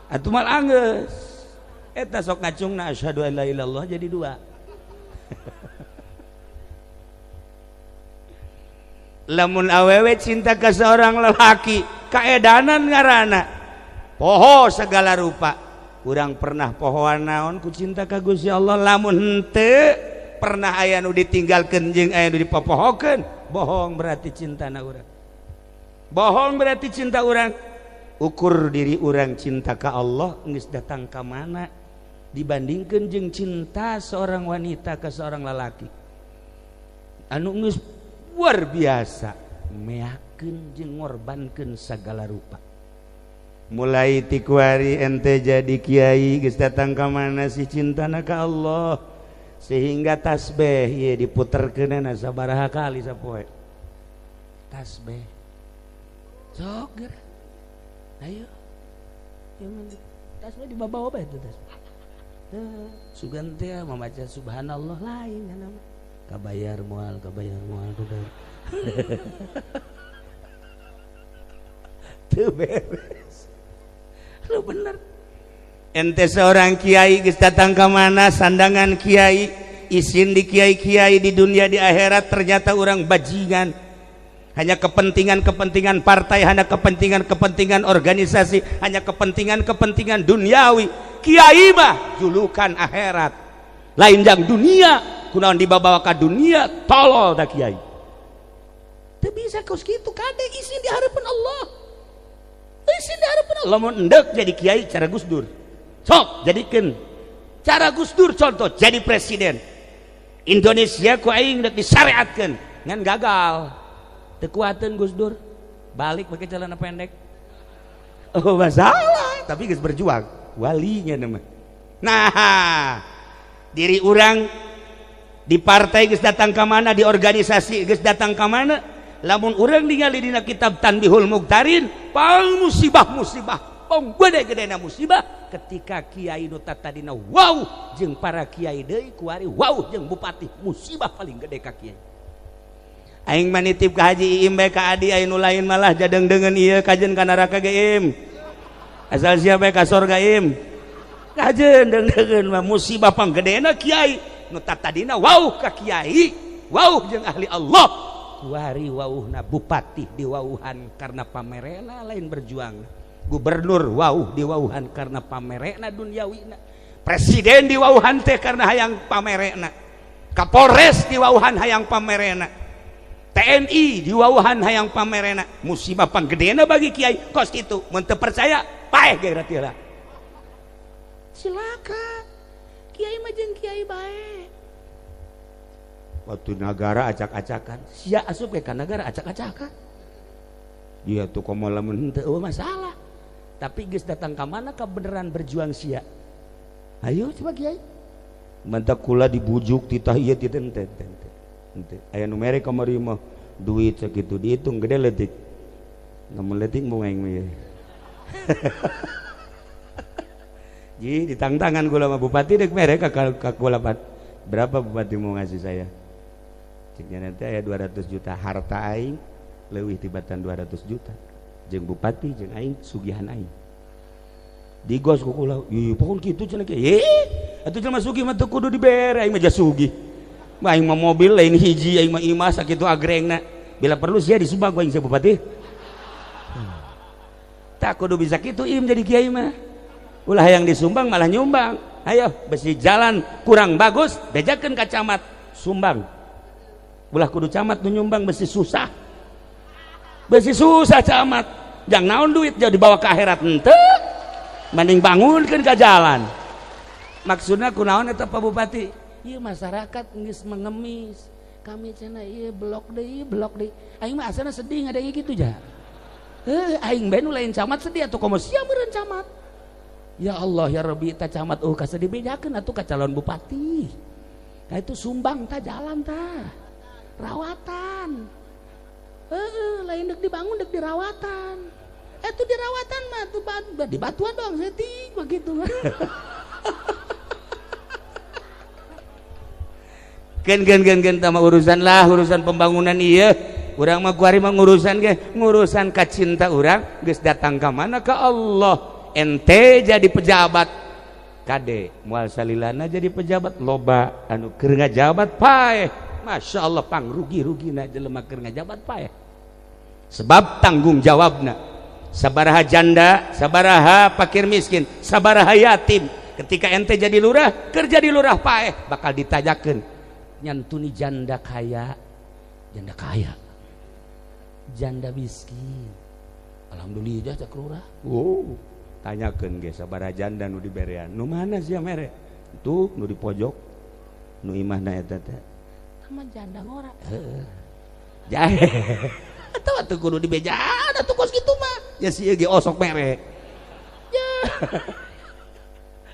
Atuh mal anggeus. Eta sok ngacungna asyhadu an la ilaha illallah jadi dua. Lamun awewe cinta ke seorang lelaki kaedanan ngaranna poho segala rupa. Urang pernah pohoan naon ku cinta ka Gusti Allah, lamun henteu pernah aya nu ditinggalkeun jeung aya nu dipopohokeun, bohong berarti cintana urang. Bohong berarti cinta urang. Ukur diri urang cinta ka Allah geus datang ka mana dibandingkeun jeung cinta seorang wanita ke seorang lelaki. Anu geus luar biasa meakeun jeung ngorbankeun sagala rupa. Mulai ti kuari ente jadi kiai geus datang ka mana si cintana ka Allah sehingga tasbih ieu diputerkeunana sabaraha kali sapoe. Tasbih. Sok geura. Ayo. Tasbih dibawa bae teh tasbih. Teu sugan teh mamaca subhanallah lain kana mah. Kabayar moal, kabayar moal, kabayar. Teu beres. Lu bener. Ente seorang kiai geus datang ka mana sandangan kiai, isin di kiai-kiai di dunia di akhirat ternyata orang bajingan. Hanya kepentingan-kepentingan partai, hanya kepentingan-kepentingan organisasi, hanya kepentingan-kepentingan duniawi. Kiai mah julukan akhirat. Lain jang dunia. Kunaon dibawa ka dunia tolol da kiai. Teu bisa kos kitu kade isin di harapan Allah. Isin di harapan Allah. Lamun endek jadi kiai cara Gus Dur. Sok jadikeun cara Gus Dur contoh jadi presiden. Indonesia ku aing deuk disyariatkeun ngan gagal. Teu kuateun Gus Dur. Balik pakai celana pendek. Oh masalah, tapi geus berjuang. Walinya nama. Nah, diri urang di partai geus datang ka mana, di organisasi geus datang ka mana, lamun urang ningali dina kitab Tanbihul Muqtarin pang musibah-musibah, pang gede-gedena musibah ketika kiai nu tadina wow jeung para kiai deui kuari wow jeung bupati, musibah paling gede ka kiai. Aing mah nitip ka Haji Iim bae ka Adi, aya nu lain malah jadeng-dengeun ieu kajen ka neraka ge Im. Asal sia bae ka sorga Im. Kajen deung-deungeun mah musibah panggedena kiai. Nu tadina wauh ka kiai, wauh jeung ahli Allah, kuari wauhna bupati diwauhan karena pamerena lain berjuang, gubernur wauh diwauhan karena pamerena duniawina, presiden diwauhan teh karena hayang pamerena, kapolres diwauhan hayang pamerena, TNI diwauhan hayang pamerena. Musibah panggedena bagi kiai kos kitu. Mun teu percaya paeh ge berarti lah. Silakan. Kiai mah jeung kiai bae. Waktu nagara acak-acakan, sia asup ke nagara acak-acakan. Dia tuh komo lamun henteu masalah. Tapi geus datang ka mana ka beneran berjuang sia. Ayo coba kiai. Mantak kula dibujuk titah ieu titah henteu henteu. Henteu. Aya nu mere kamari mah duit sakitu dihitung gede leutik. Lamun leutik mau aing mah ieu. Ji ditangtangan kula mah bupati dek mere ka kula berapa bupati mau ngasih saya? Ceknya nanti aya 200 juta harta aing leuwih tibatan 200 juta. Jeung bupati jeung aing sugihan aing. Digos ku kula, ieu pokon kitu cenah ge. Atuh jelema sugih mah teu kudu dibere aing mah sugih. Mah aing mah mobil lain hiji aing mah imah sakitu agrengna. Bila perlu sia disumbang ku aing sia bupati. Tak kudu bisa kitu im jadi kiai mah. Ulah yang disumbang malah nyumbang. Ayo besi jalan kurang bagus bejakeun ka camat sumbang. Ulah kudu camat nu nyumbang besi susah. Besi susah camat. Jang naon duit jauh dibawa ke akhirat henteu. Mending bangunkeun ka jalan. Maksudna kunaon eta Pak Bupati? Ieu masyarakat geus mengemis. Kami cenah ieu blok deui, blok deui. Aing mah asana sedih ngadenge kitu ja. Heuh, aing bae nu lain camat sedih atuh komo sia meureun camat. Ya Allah ya Rabbi, ta camat eueuh ka dibejakeun atuh ka calon bupati. Nah itu sumbang ta jalan ta. Rawatan. Heeh, lain dek dibangun dek dirawatan. Itu dirawatan mah tuh di batuan doang setik begitu. Gen gen gen gen tama urusan lah urusan pembangunan iya. Urang mah kuari mah ngurusan ge ngurusan ka cinta urang geus datang ka mana ka Allah. Ente jadi pejabat kade moal salilana jadi pejabat loba anu keur ngajabat paeh. Masya Allah pangrugi-rugina jelema keur ngajabat paeh. Sebab tanggung jawabna sabaraha janda, sabaraha fakir miskin, sabaraha yatim. Ketika ente jadi lurah, kerja di lurah paeh bakal ditajakeun nyantuni janda kaya, janda kaya, janda miskin. Alhamdulillah cak lurah. Oh, tanyakeun ge sabaraha janda nu diberean. Nu mana sia mere? Tuh nu di pojok, nu imahna eta teh. Sama janda ngora. Heeh. Jahe. Atau atuh kudu dibejaan atuh kos kitu mah. Ya si ge osok mere. Ya.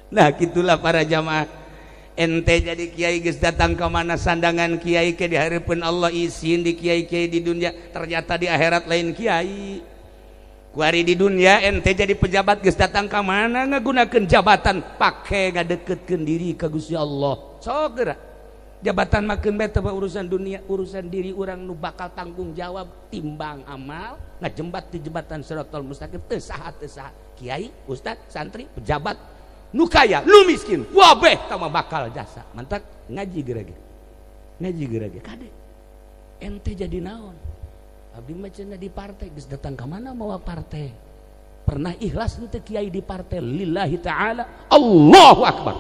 Nah, gitulah para jamaah. Ente jadi kiai geus datang ke mana sandangan kiai ke dihareupeun Allah isin di kiai-kiai di dunia, ternyata di akhirat lain kiai. Kuari di dunia ente jadi pejabat geus datang ka mana ngagunakeun jabatan pake ngadeketkeun diri ka Gusti Allah. Sok geura. Jabatan makeun bae teh urusan dunia, urusan diri urang nu bakal tanggung jawab timbang amal ngajembat di jembatan Siratal Mustaqim teu saha teu saha. Kiai, ustad, santri, pejabat nu kaya, nu miskin, wabeh tama bakal jasa. Mantak ngaji geura ge. Ngaji geura ge kade. Ente jadi naon? Abdi mah cenah di partai geus datang ka mana mawa partai. Pernah ikhlas henteu kiai di partai lillahi taala. Allahu akbar.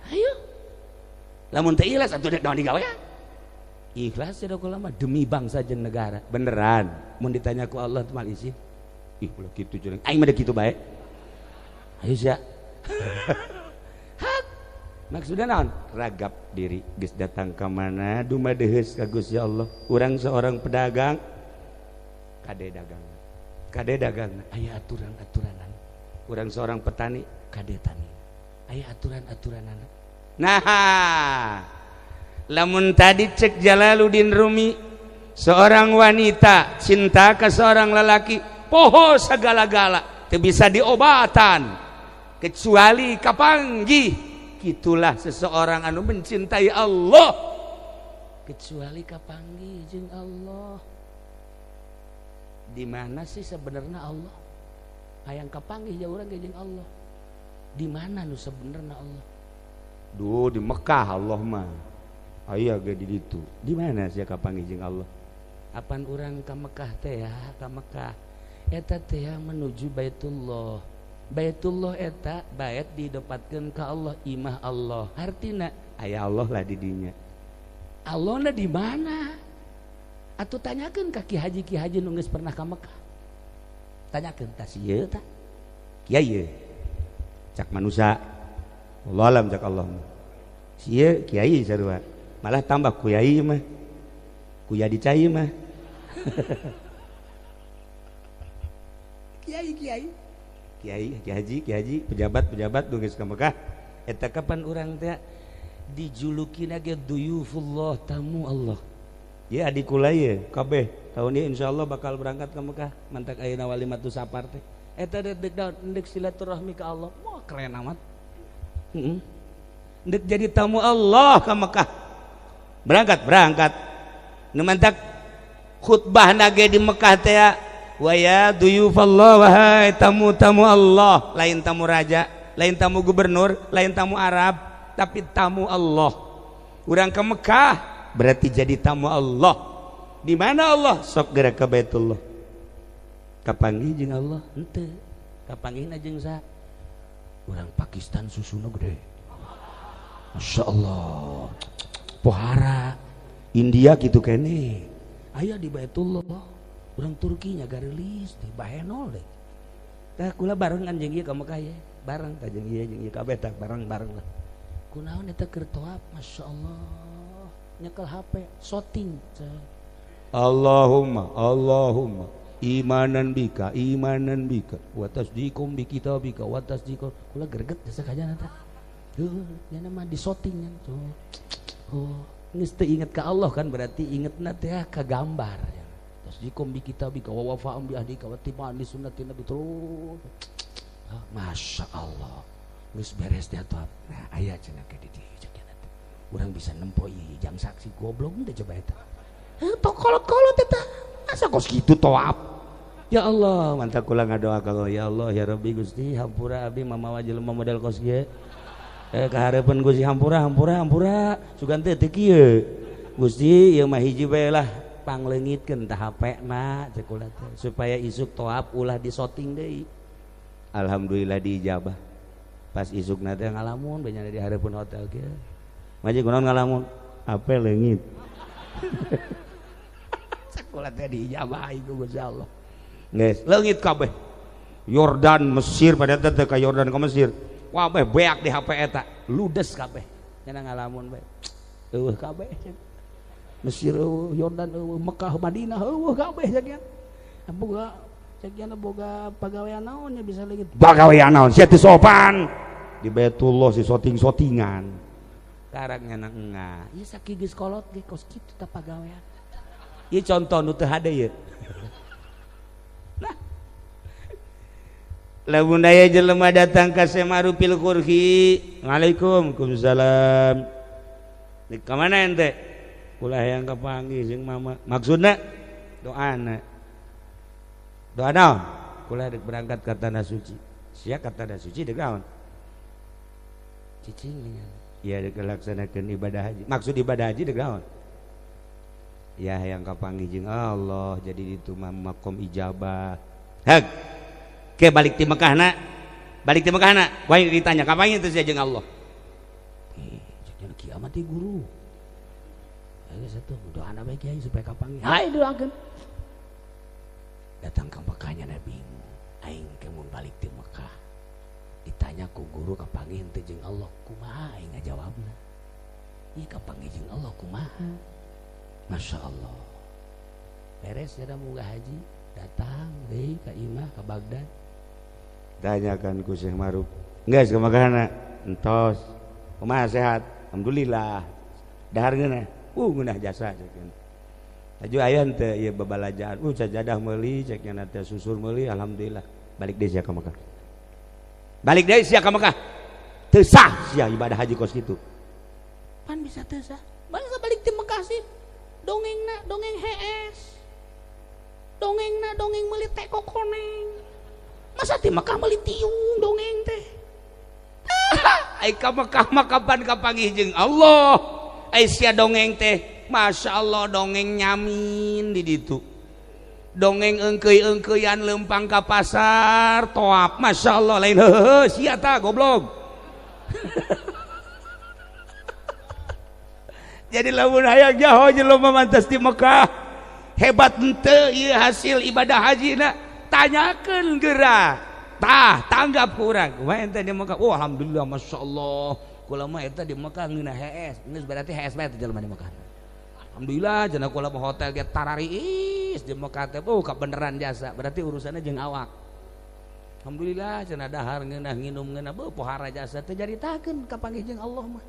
Ayo. Lamun teu ikhlas atuh dek naon digawean. Ikhlas cenah kula mah demi bangsa jeung negara. Beneran mun ditanya ku Allah teh mal isin. Ih ulah kitu cenah. Aing mah kitu bae. Ayo sia. Hak. Maksudna naon? Ragap diri geus datang ka mana dumadeheus ka Gusti Allah. Urang seorang pedagang kade dagang. Kade dagang aya aturan-aturanan. Urang seorang petani kade tani. Aya aturan-aturanan. Nah, lamun tadi cek Jalaluddin Rumi, seorang wanita cinta ke seorang lelaki poho segala-gala teu bisa diobatan kecuali kapanggih. Gitulah seseorang anu mencintai Allah kecuali kapanggih jeung Allah. Di mana sih sebenarnya Allah? Hayang kapanggih ja urang ge jeung Allah. Di mana nu sebenarnya Allah? Duh, di Mekah Allah mah. Aya ge di ditu. Di mana sia kapanggih jeung Allah? Apan urang ka Mekah teh ya, ka Mekah. Eta teh menuju Baitullah. Baitullah eta bait didapatkeun ka Allah, imah Allah. Artina aya Allah lah di dinya. Allahna di mana? Atuh tanyakeun ka ki haji nu geus pernah ka Mekah. Tanyakeun tah ieu tah. Kiai ye. Cak manusia. Allah alam cak Allah. Sieu kiai sarua. Malah tambah kuyai mah. Kuya dicai mah. Kiai kiai. Kiai, kiai haji, kiai haji, pejabat-pejabat nu geus ka Mekah. Eta kapan urang teh dijulukina ge duyufullah, tamu Allah. Ya adik kula ye kabeh tahun ieu insyaallah bakal berangkat ke Mekah. Mantak ayeuna walimatu sapar teh. Eta dek dek silaturahmi ka Allah. Wah keren amat. Heeh. Dek jadi tamu Allah ke Mekah. Berangkat, berangkat. Nu mantak khutbah nage di Mekah teh wa ya duyufallah, wahai tamu-tamu Allah, lain tamu raja, lain tamu gubernur, lain tamu Arab, tapi tamu Allah. Urang ke Mekah berarti jadi tamu Allah. Di mana Allah? Sok gerak ke Baitullah. Kapanggih jeung Allah? Henteu. Kapanggihna jeung saha? Urang Pakistan susuna gede. Masya Allah. Pohara. India gitu kene. Aya di Baitullah. Urang Turki nya garelis di bahenol deh. Tah kula barengan jeung ieu ka Mekah ye. Bareng tah jeung ieu jeung ieu kabeh tah bareng-bareng lah. Kunaon eta keur tawaf? Masyaallah. Nyekel HP, shooting. Allahumma Allahumma imanan bika wa tasdiqum bi kitabika wa tasdiqum. Kula greget jasa kajana tah. Heuh, nya mah di shooting nya. Oh, geus teu inget ka Allah kan berarti ingetna teh ka gambar. Tasdiqum bi kitabika wa wafa'um bi ahdika wa tiba'an li sunnati nabi terus. Masya Allah, geus beres dia tuh. Nah, aya cenah ke di dieu cek nya teh. Urang bisa nempo ieu jang saksi goblok teh coba eta. Heuh, tok kolot-kolot eta. Masa kos kitu tawaf? Ya Allah, mantap kula ngadoa ka Allah, ya Allah ya Rabbi Gusti hampura abdi mamawa jelema model kos kieu. Kahareupeun Gusti hampura hampura hampura sugan teh teu kieu. Gusti ieu mah hiji bae lah pangleungitkeun tah HP-na cek kula teh supaya isuk tawaf ulah disoting deui. Alhamdulillah diijabah. Pas isukna teh ngalamun bae di hareupeun hotel kieu. Maji kunaon ngalamun? HP leungit. Cek kula teh diijabah ku Gusti Allah. Geus leungit kabeh. Yordan Mesir pada teh ka Yordan ka Mesir. Wah beak di HP eta ludes kabeh nya ngalamun bae eueuh kabeh Mesir eueuh Yordan eueuh Mekah Madinah eueuh kabeh sakian boga sakian boga pagawean naon nya bisa leungit pagawean naon sia teu sopan di Baitullah si soting-sotingan karang nya engah ieu sakieu geus kolot ge kos kitu tah pagawean ieu contoh nu teu hade ieu. Lamun aya jelema datang ka Semaru pil Kurhi, waalaikumsalam. Di ka mana ente? Kula hayang kapanggih jeung mama. Maksudna doana. Doa naon? Kula rek berangkat ka tanah suci. Sia ka tanah suci deuk naon? Cicing nya. Ieu rek ngalaksanakeun ibadah haji. Maksud ibadah haji deuk naon? Ya hayang kapanggih jeung Allah, jadi itu mah makom ijabah. Heg. Ke balik ti Mekah na, balik ti Mekah na, wae ditanya kapan itu sia jeung Allah. Cek kiamat teh guru. Ayo satu doana bae kiai supaya kapanggih. Hae doakeun. Datang ka Mekah nya bingung. Aing ke mun balik ti Mekah. Ditanya ku guru kapanggih henteu jeung Allah, kumaha aing ngajawabna? Ieu kapanggih jeung Allah kumaha? Masya Allah. Beres nya munggah haji, datang deui ka imah ka Baghdad. Tanyakan ku Syekh Maruf. Geus ka Mekahna? Entos. Kumaha sehat? Alhamdulillah. Dahar ngeunah? Ngeunah jasa cek nya. Laju aya henteu ieu babalajaan. Sajadah meuli cek nya teh susur meuli alhamdulillah. Balik deui sia ka Mekah. Balik deui sia ka Mekah. Teu sah sia ibadah haji kos kitu. Pan bisa teu sah. Bangsa balik ti Mekah sih. Dongengna dongeng hees. Dongengna dongeng meuli teko koneng. Masa ti Mekah meuli tiung dongeng teh. Ai ka Mekah mah kapan kapanggih jeung Allah. Ai sia dongeng teh, Masya Allah dongeng nyamin di ditu. Dongeng eungkeuy-eungkeuyan leumpang ka pasar toap. Masya Allah lain heuheuh sia tah goblok. Jadi lamun hayang jaho jelema mantas di Mekah hebat henteu ieu hasil ibadah haji na tanyakeun geura tah tanggap ku urang kumaha ente di Mekah. Oh alhamdulillah masyaallah kula mah eta di Mekah ngeunah hees geus berarti hees bae teh jelema di Mekah. Alhamdulillah cenah kula mah hotel ge tarariis di Mekah teh oh kabeneran jasa berarti urusanna jeung awak. Alhamdulillah cenah dahar ngeunah nginum ngeunah beuh pohara jasa teh jaritakeun kapanggih jeung Allah mah.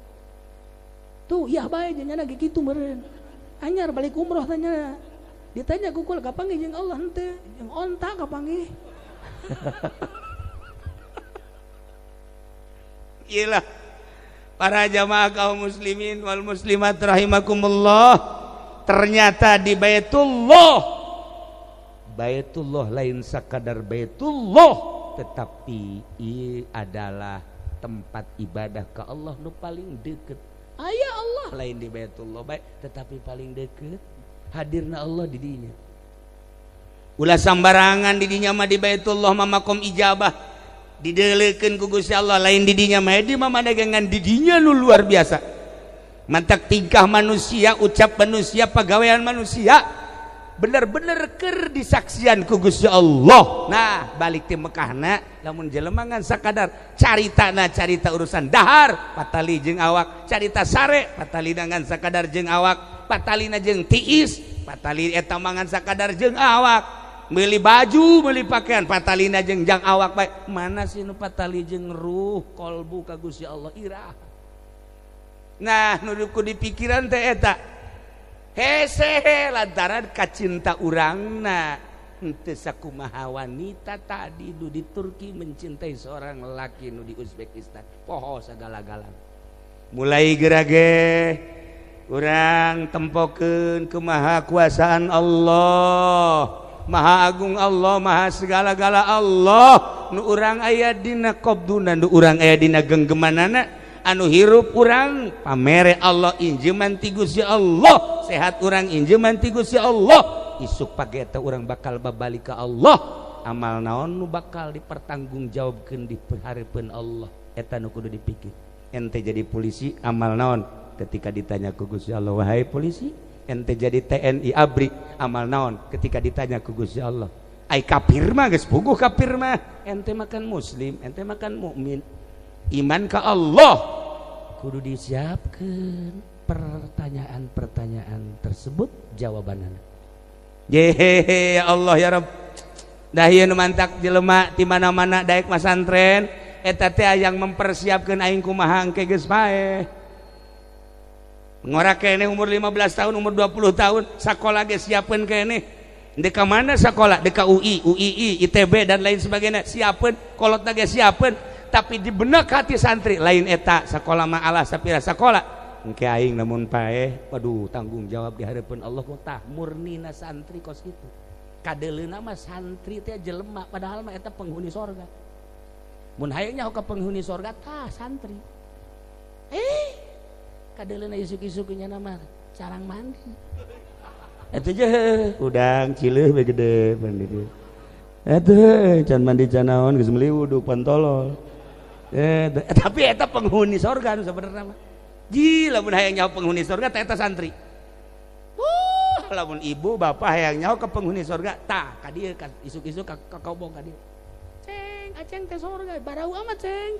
Tuh iya bae jeung nya ge kitu meureun. Anyar balik umroh tanya. Ditanya ku kula kapanggih jeung Allah henteu, jeung onta kapanggih. Iyalah para jamaah kaum muslimin wal muslimat rahimakumullah, ternyata di Baitullah, Baitullah lain sakadar Baitullah, tetapi ia adalah tempat ibadah ke Allah nu paling deket. Aya Allah lain di Baitullah baik, tetapi paling deket hadirna Allah di dinya. Ulah sambarangan di dinya mah di Baitullah mah makom ijabah dideulekeun ku Gusti Allah lain di dinya mah di mah dagangan di dinya nu luar biasa. Mantak tingkah manusia, ucap manusia, pagawean manusia Bener-bener keur disaksian ku Gusti Allah. Nah, balik ti Mekahna lamun jelema ngan sakadar caritana carita urusan dahar patali jeung awak, carita sare patalina ngan sakadar jeung awak, patalina jeung tiis, patali eta mangan sakadar jeung awak. Meuli baju, meuli pakaian patalina jeung jang awak bae. Mana sih nu patali jeung ruh kolbu ka Gusti Allah irah. Nah, nu ku dipikiran teh eta. Hese lantaran kacinta urangna henteu sakumaha wanita tadi nu di Turki mencintai seorang lelaki nu di Uzbekistan. Poho sagala-galana. Mulai gerage urang tempokeun kemahakuasaan Allah. Maha Agung Allah, Maha segala-gala Allah. Nu urang aya dina qabduna, nu urang aya dina genggemanana, anu hirup urang pamere Allah injeman ti Gusti Allah, sehat urang injeman ti Gusti Allah, isuk pagi eta urang bakal babalik ka Allah. Amal naon nu bakal dipertanggungjawabkeun di hareupeun Allah, eta nu kudu dipikir. Ente jadi polisi amal naon ketika ditanya ku Gusti Allah, wahai polisi? Ente jadi TNI ABRI amal naon ketika ditanya ku Gusti Allah? Ai kafir mah geus puguh kafir mah, ente makan muslim, ente makan mukmin, iman ka Allah. Kudu disiapkeun pertanyaan-pertanyaan tersebut jawabanana. Yehehe ya Allah ya Rabb. Dah ieu nu mantak jelema ti mana-mana daek masantren eta teh yang mempersiapkeun aing kumaha engke geus paeh. Ngora keneh umur 15 tahun, umur 20 tahun, sakola ge siapkeun keneh. Dek ka mana sakola? Dek ka UI, UII, ITB dan lain sebagainya. Siapkeun, kolotna ge siapkeun, tapi di benak hati santri lain eta sakola mah alah sapira sakola. Engke aing lamun paeh, waduh tanggung jawab di hareupeun Allah kok tah murnina santri kos kitu. Kadeleuna mah santri teh jelema padahal mah eta penghuni sorga. Mun hayang nyaho ka penghuni sorga tah santri. Kadeleuna isuk-isuk nya nama carang mandi. Eta je udang cileuh we gede mandi dieu. Eta can mandi can naon geus meuli wudhu pantolol. Tapi eta penghuni sorga nu sabenerna mah. Ji lamun hayang nyaho penghuni sorga tah eta santri. Lamun ibu bapak hayang nyaho ke penghuni sorga tah ka dieu ka isuk-isuk ka kobong ka dieu. Ceng, aceng teh sorga barau amat ceng.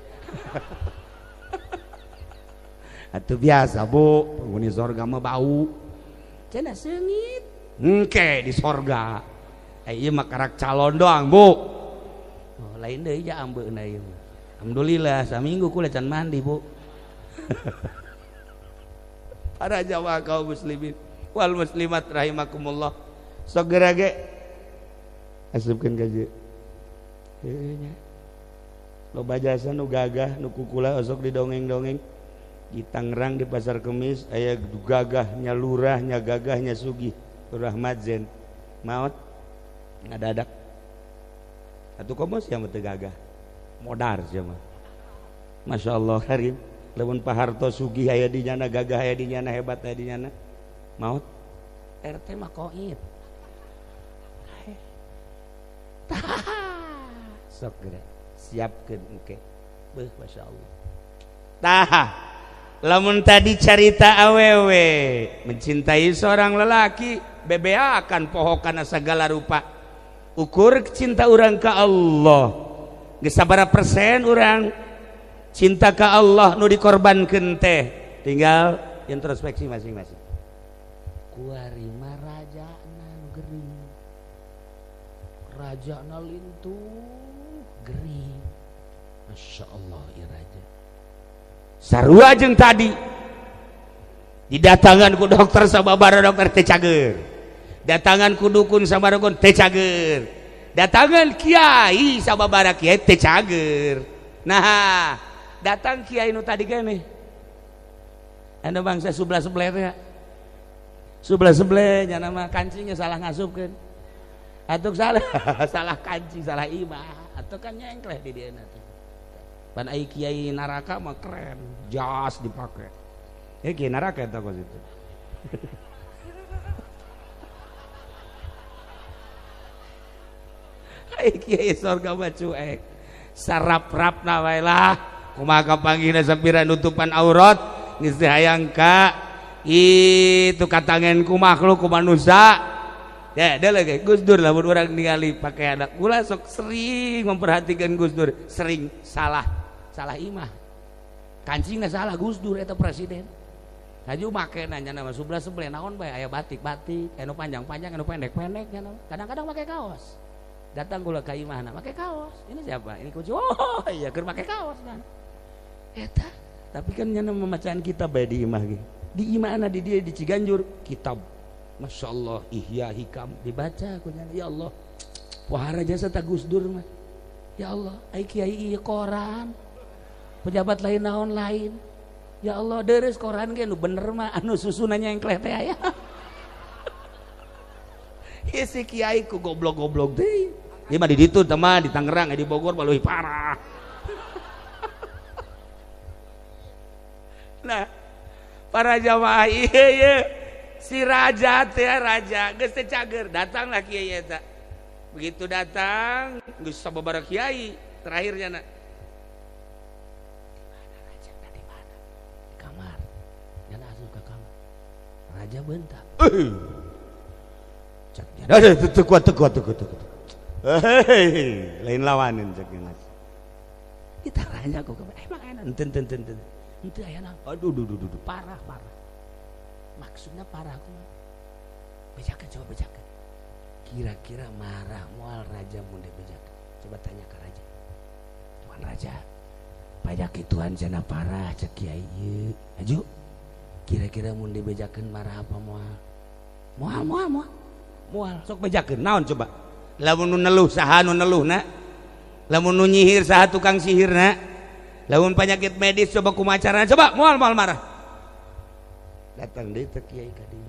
Atuh biasa bu, penghuni sorga mah bau. Cenah seungit. Engke di sorga. Ieu mah karak calon doang bu. Oh, lain deui ja ambeuna ieu mah. Alhamdulillah saminggu kula can mandi bu. Para jamaah kaum muslimin wal muslimat rahimakumullah. Sok geura ge asupkeun ka dieu. Heuh nya. Loba jasa nu gagah nu kukula osok didongeng-dongeng. Di Tangerang di Pasar Kemis aya gagahnya lurahnya gagahnya sugih lurah Madzen maot ngadadak atuh komo sia mah teu gagah modar sia mah. Masya Allah karim lamun Pak Harto sugih aya di nyana gagah aya di nyana hebat aya di nyana maot RT mah koit sok geura siapkeun engke beuh Masya Allah. Tah lamun tadi carita awewe mencintai seorang lelaki BBA akan poho kana segala rupa. Ukur cinta urang ka Allah geus sabaraha persen urang cinta ka Allah nu dikorbankeun teh, tinggal introspeksi masing-masing. Kuari mah rajana nu gering, rajana lintuh gering. Masya Allah ieu raja. Sarua jeung tadi didatangan ku dokter sababara dokter teu cager, datangan ku dukun sababara dukun teu cager, datangan kiai sababara kiai teu cager. Nah datang kiai nu tadi keneh anu bangsa sebelah-sebelah teh sebelah-sebelah nya nama kancingnya salah ngasupkeun atuh salah salah kancing salah imah atuh kan nyengkleh di dieu teh. Pan ai kiai neraka mah keren, jas dipake. Ya kiai neraka eta kos itu. Ai kiai sorga mah cuek. Sarap-rapna wae lah. Kumaha kapanggihna sapira nutupan aurat geus teu hayang ka itu katangen ku makhluk ku manusia. Ya, ada lagi Gus Dur lamun urang ningali pakaian kula sok sering memperhatikan Gus Dur, sering salah salah imah. Kancingna salah Gus Dur eta presiden. Haju make nanya nama sebelah sebelah naon bae aya batik-batik, anu panjang-panjang, anu pendek-pendek nya. Kadang-kadang make kaos. Datang kula ka imahna make kaos. Ini siapa? Ini kunci. Oh, iya keur make kaos kan. Eta, tapi kan nyana memacaan kitab bae di imah ge. Di imahna di dia di Ciganjur kitab Masya Allah, Ihya Hikam dibaca ku nyana. Ya Allah, pohara jasa ta Gus Dur mah. Ya Allah, ai kiai ieu koran. Pejabat lain naon lain. Ya Allah, deres koran ge nu bener mah anu susunannya yang kleh teh aya. Ieu si kiai ku goblok-goblok deui. Ieu mah di ditu teh mah di Tangerang, di Bogor mah leuwih parah. Nah, para jamaah ieu ieu si raja teh raja geus teh cager, datanglah kiai eta. Begitu datang geus sababaraha kiai, terakhirnya na. Di mana raja? Di mana? Di kamar. Nyana asup ka kamar. Raja bentak. Cek dia. Teu kuat teu kuat teu kuat. Hei, lain lawanin cek dia. Kita raja kok emang enak enten enten enten. Henteu aya naon. Aduh duh duh duh parah parah. Maksudnya parah kumaha? Bejakeun coba bejakeun. Kira-kira marah moal raja mun dibejakeun. Coba tanya ke raja. Tuan raja, pajak tuan cenah parah cek kiai ieu. Aju. Kira-kira mun dibejakeun marah apa moal? Moal moal moal. Moal sok bejakeun naon coba? Lamun nu neluh saha nu neluhna? Lamun nu nyihir saha tukang sihirna? Lamun penyakit medis coba kumaha carana? Coba moal moal marah. Datang deui teh kiai ka dieu.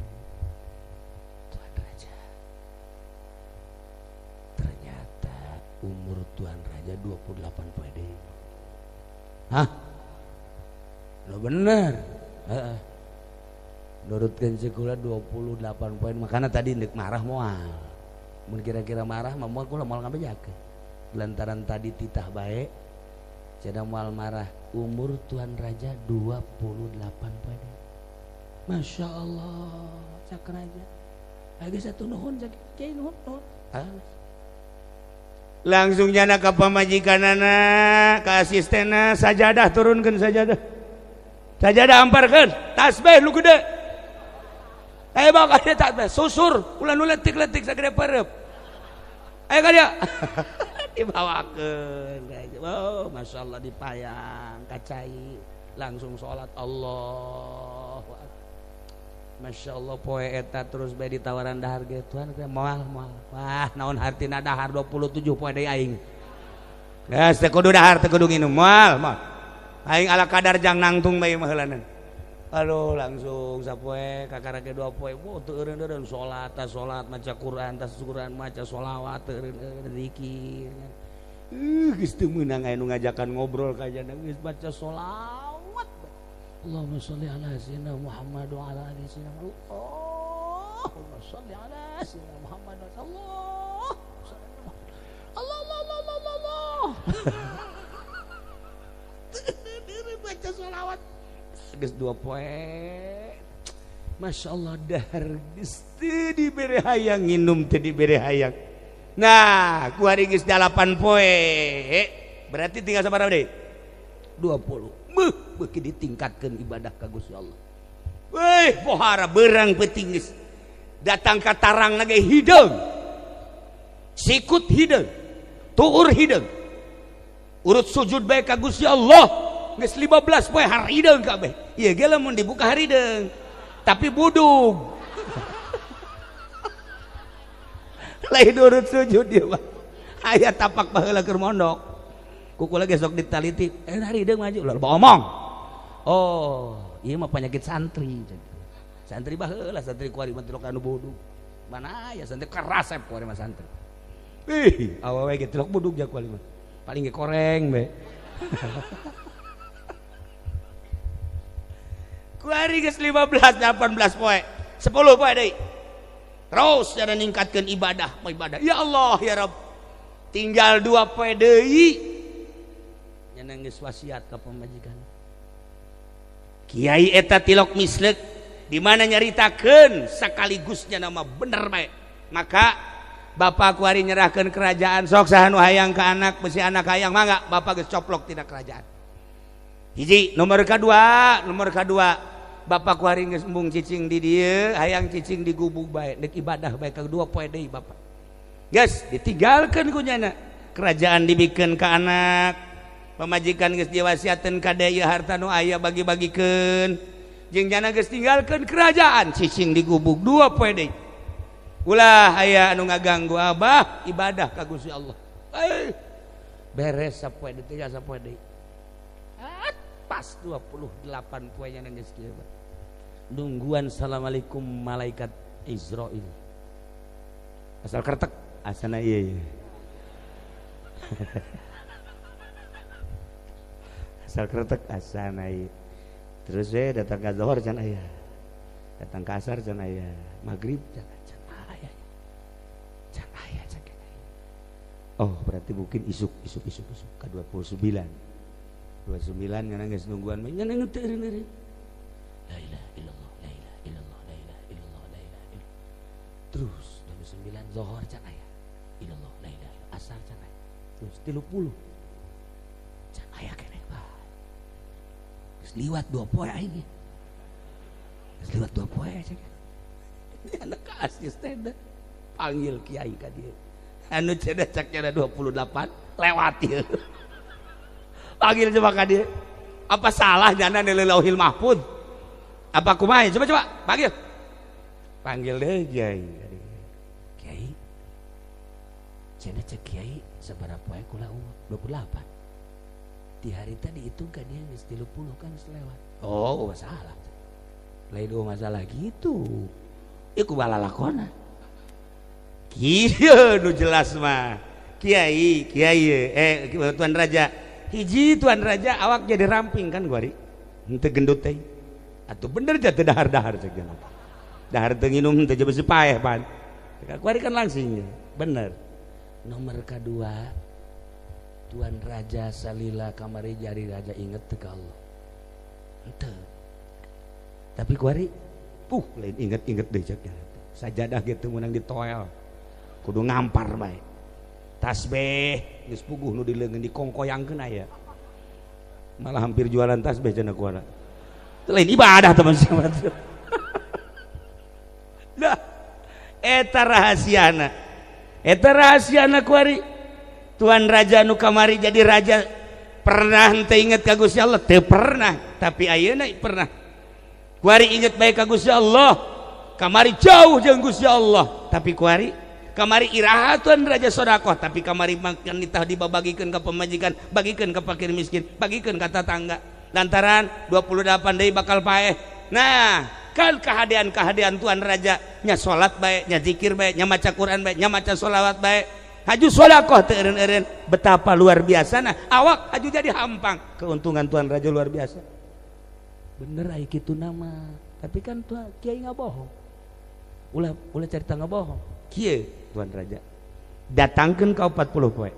Tuan raja. Ternyata umur tuan raja 28 poe deui. Hah? Lo bener. Heeh. Nurutkeun sekolah 28 poin, makana tadi ndek marah moal. Mun kira-kira marah mah moal kula moal ngabejakeun. Lantaran tadi titah bae cenah moal marah, umur tuan raja 28 poe deui. Masya Allah, cak raja. Lagi satu nuhun, cak kiai nuhun, nuhun. Langsung jana ka pamajikanana, ka asistenna, sajadah turunkeun sajadah. Sajadah amparkeun, tasbih nu gede. Ayo bawa ka dieu tasbih, susur, ulah nu letik-letik sagede pareup. Ayo ka dieu. Dibawakeun. Oh, Masya Allah dipayang, kacai, langsung sholat Allah. Masya Allah poe eta terus bae ditawaran dahar ge tuan moal moal. Wah, naon hartina dahar 27 poe deui aing. Geus teu kudu dahar teu kudu nginum moal moal. Aing ala kadar jang nangtung bae mah heulanan. Aduh langsung sapoe kakara ge 2 poe. Wah teu eureun-eureun salat tas salat maca Quran tas Quran maca sholawat teu eureun-eureun zikir. Geus teu meunang aya nu ngajakan ngobrol ka jana geus baca sholawat. Allahumma sholli ala sayyidina Muhammad wa ala ali sayyidina Allahumma sholli ala sayyidina Muhammad wa Allah Allah Allah Allah Allah Allah. Baca sholawat geus 2 poe. Masya Allah dahar geus teu dibere hayang nginum teu dibere hayang. Nah, ku hari geus 8 poe. Berarti tinggal sabaraha deui? 20. Beuh, beuki ditingkatkeun ibadah ka Gusti Allah. Weh, pohara berang peuting geus. Datang ka tarang lagi hideung. Sikut hideung. Tuur hideung. Urut sujud bae ka Gusti Allah. Geus 15 poe harideung kabeh. Ieu ge lamun dibuka harideung. Tapi budug. Lain urut sujud ieu mah. Aya tapak baheula keur mondok. Kuku lagi sok ditaliti, harideung maju lah omong. Oh, ieu mah penyakit santri. Santri baheula santri kuari mah tilok anu budug. Mana aya santri karasep kuari mah santri. Ih, awewe ge tilok budug ja kuari mah. Paling ge koreng be. Kuari geus 15 18 poe. 10 poe deui. Terus cara ningkatkeun ibadah, ibadah. Ya Allah ya Rabb. Tinggal 2 poe deui. Nya geus wasiat ka pamajikan. Kiai eta tilok mislek di mana nyaritakeun sakaligusnya nama bener bae. Maka bapak kuari nyerahkan kerajaan, sok saha nu hayang ka anak, besi anak hayang mangga, bapak geus coplok tina kerajaan. Hiji, nomor kedua, bapak kuari geus embung cicing di dieu, hayang cicing di gubuk bae, dek ibadah bae kedua poe deui bapak. Geus ditinggalkeun ku nyana. Kerajaan dibikeun ka anak, pamajikan geus diwasiatkeun ka deui, harta nu aya bagi-bagikeun. Jeung nyana geus tinggalkeun kerajaan, cicing di gubuk 2 poe deui. Ulah aya anu ngaganggu abah ibadah ka Gusti Allah. Eh, beres sapoe deui, tiga sapoe deui. Ah, pas 28 poe nya geus kieu. Nungguan assalamualaikum malaikat Izrail. Asal kertek asana ieu. Iya. Asal kretek asana ieu. Terus we datang ke zuhur can aya. Datang ke asar can aya. Maghrib can can aya. Can aya can aya. Oh, berarti mungkin isuk isuk isuk isuk ke 29. 29 nyana geus nungguan mah nyana teu eureun. La ilaha illallah, la ilaha illallah, la ilaha illallah, la ilaha illallah. Terus 29 zuhur can aya. Illallah, la ilaha illallah. Asar can aya. Terus 30 can aya keneh bae. Geus liwat 2 poe aing. Geus liwat 2 poe cek. Ini anak ka asisten panggil kiai ka dieu. Anu cenah cak cenah 28 lewat ieu. Panggil coba ka dieu. Apa salah jana di Lauhil Mahfud? Apa kumaha? Coba coba panggil. Panggil deh kiai. Kiai. Cenah cek kiai sabaraha poe kula umur? 28. Di hari tadi itu kan dia geus 30 kan selewat. Oh, masalah. Lain dua masalah gitu. Iku balalakona. Kieu nu jelas mah. Kiai, kiai, eh tuan raja. Hiji tuan raja awak jadi ramping kan kuari. Henteu gendut teh. Atuh bener teh dahar-dahar cek cenah. Dahar teu nginum teh besi paeh pan. Kuari kan langsing. Bener. Nomor kedua, Tuan Raja salila kamari jari raja inget teu ka Allah? Henteu. Tapi kuari lain inget-inget deh cek. Sajadah gitu menang ditoel. Kudu ngampar bae. Tasbih geus puguh nu di leungeun dikongkoyangkeun aya. Malah hampir jualan tasbih cenah kuara. Lain ibadah teman siapa. Lah eta rahasiana. Eta rahasiana kuari. Tuan Raja nu kamari jadi raja pernah henteu inget ka Gusti Allah? Teu pernah, tapi ayeuna pernah. Kuari inget bae ka Gusti Allah. Kamari jauh jeung Gusti Allah, tapi kuari kamari iraha tuan raja sodakoh? Tapi kamari makan ditah dibagikeun ka pemajikan, bagikeun ka fakir miskin, bagikeun ka tetangga. Lantaran 28 deui bakal paeh. Nah, kan kehadean-kehadean tuan raja nya salat bae, nya zikir bae, nya maca Quran bae, nya maca sholawat bae. Haju sodakoh teu eureun-eureun, betapa luar biasa. Nah, awak haju jadi hampang. Keuntungan tuan raja luar biasa. Bener ai kitu nama. Tapi kan tuan kiai nggak bohong. Ulah ulah cerita nggak bohong. Kieu tuan raja. Datangkeun ka 40 poe.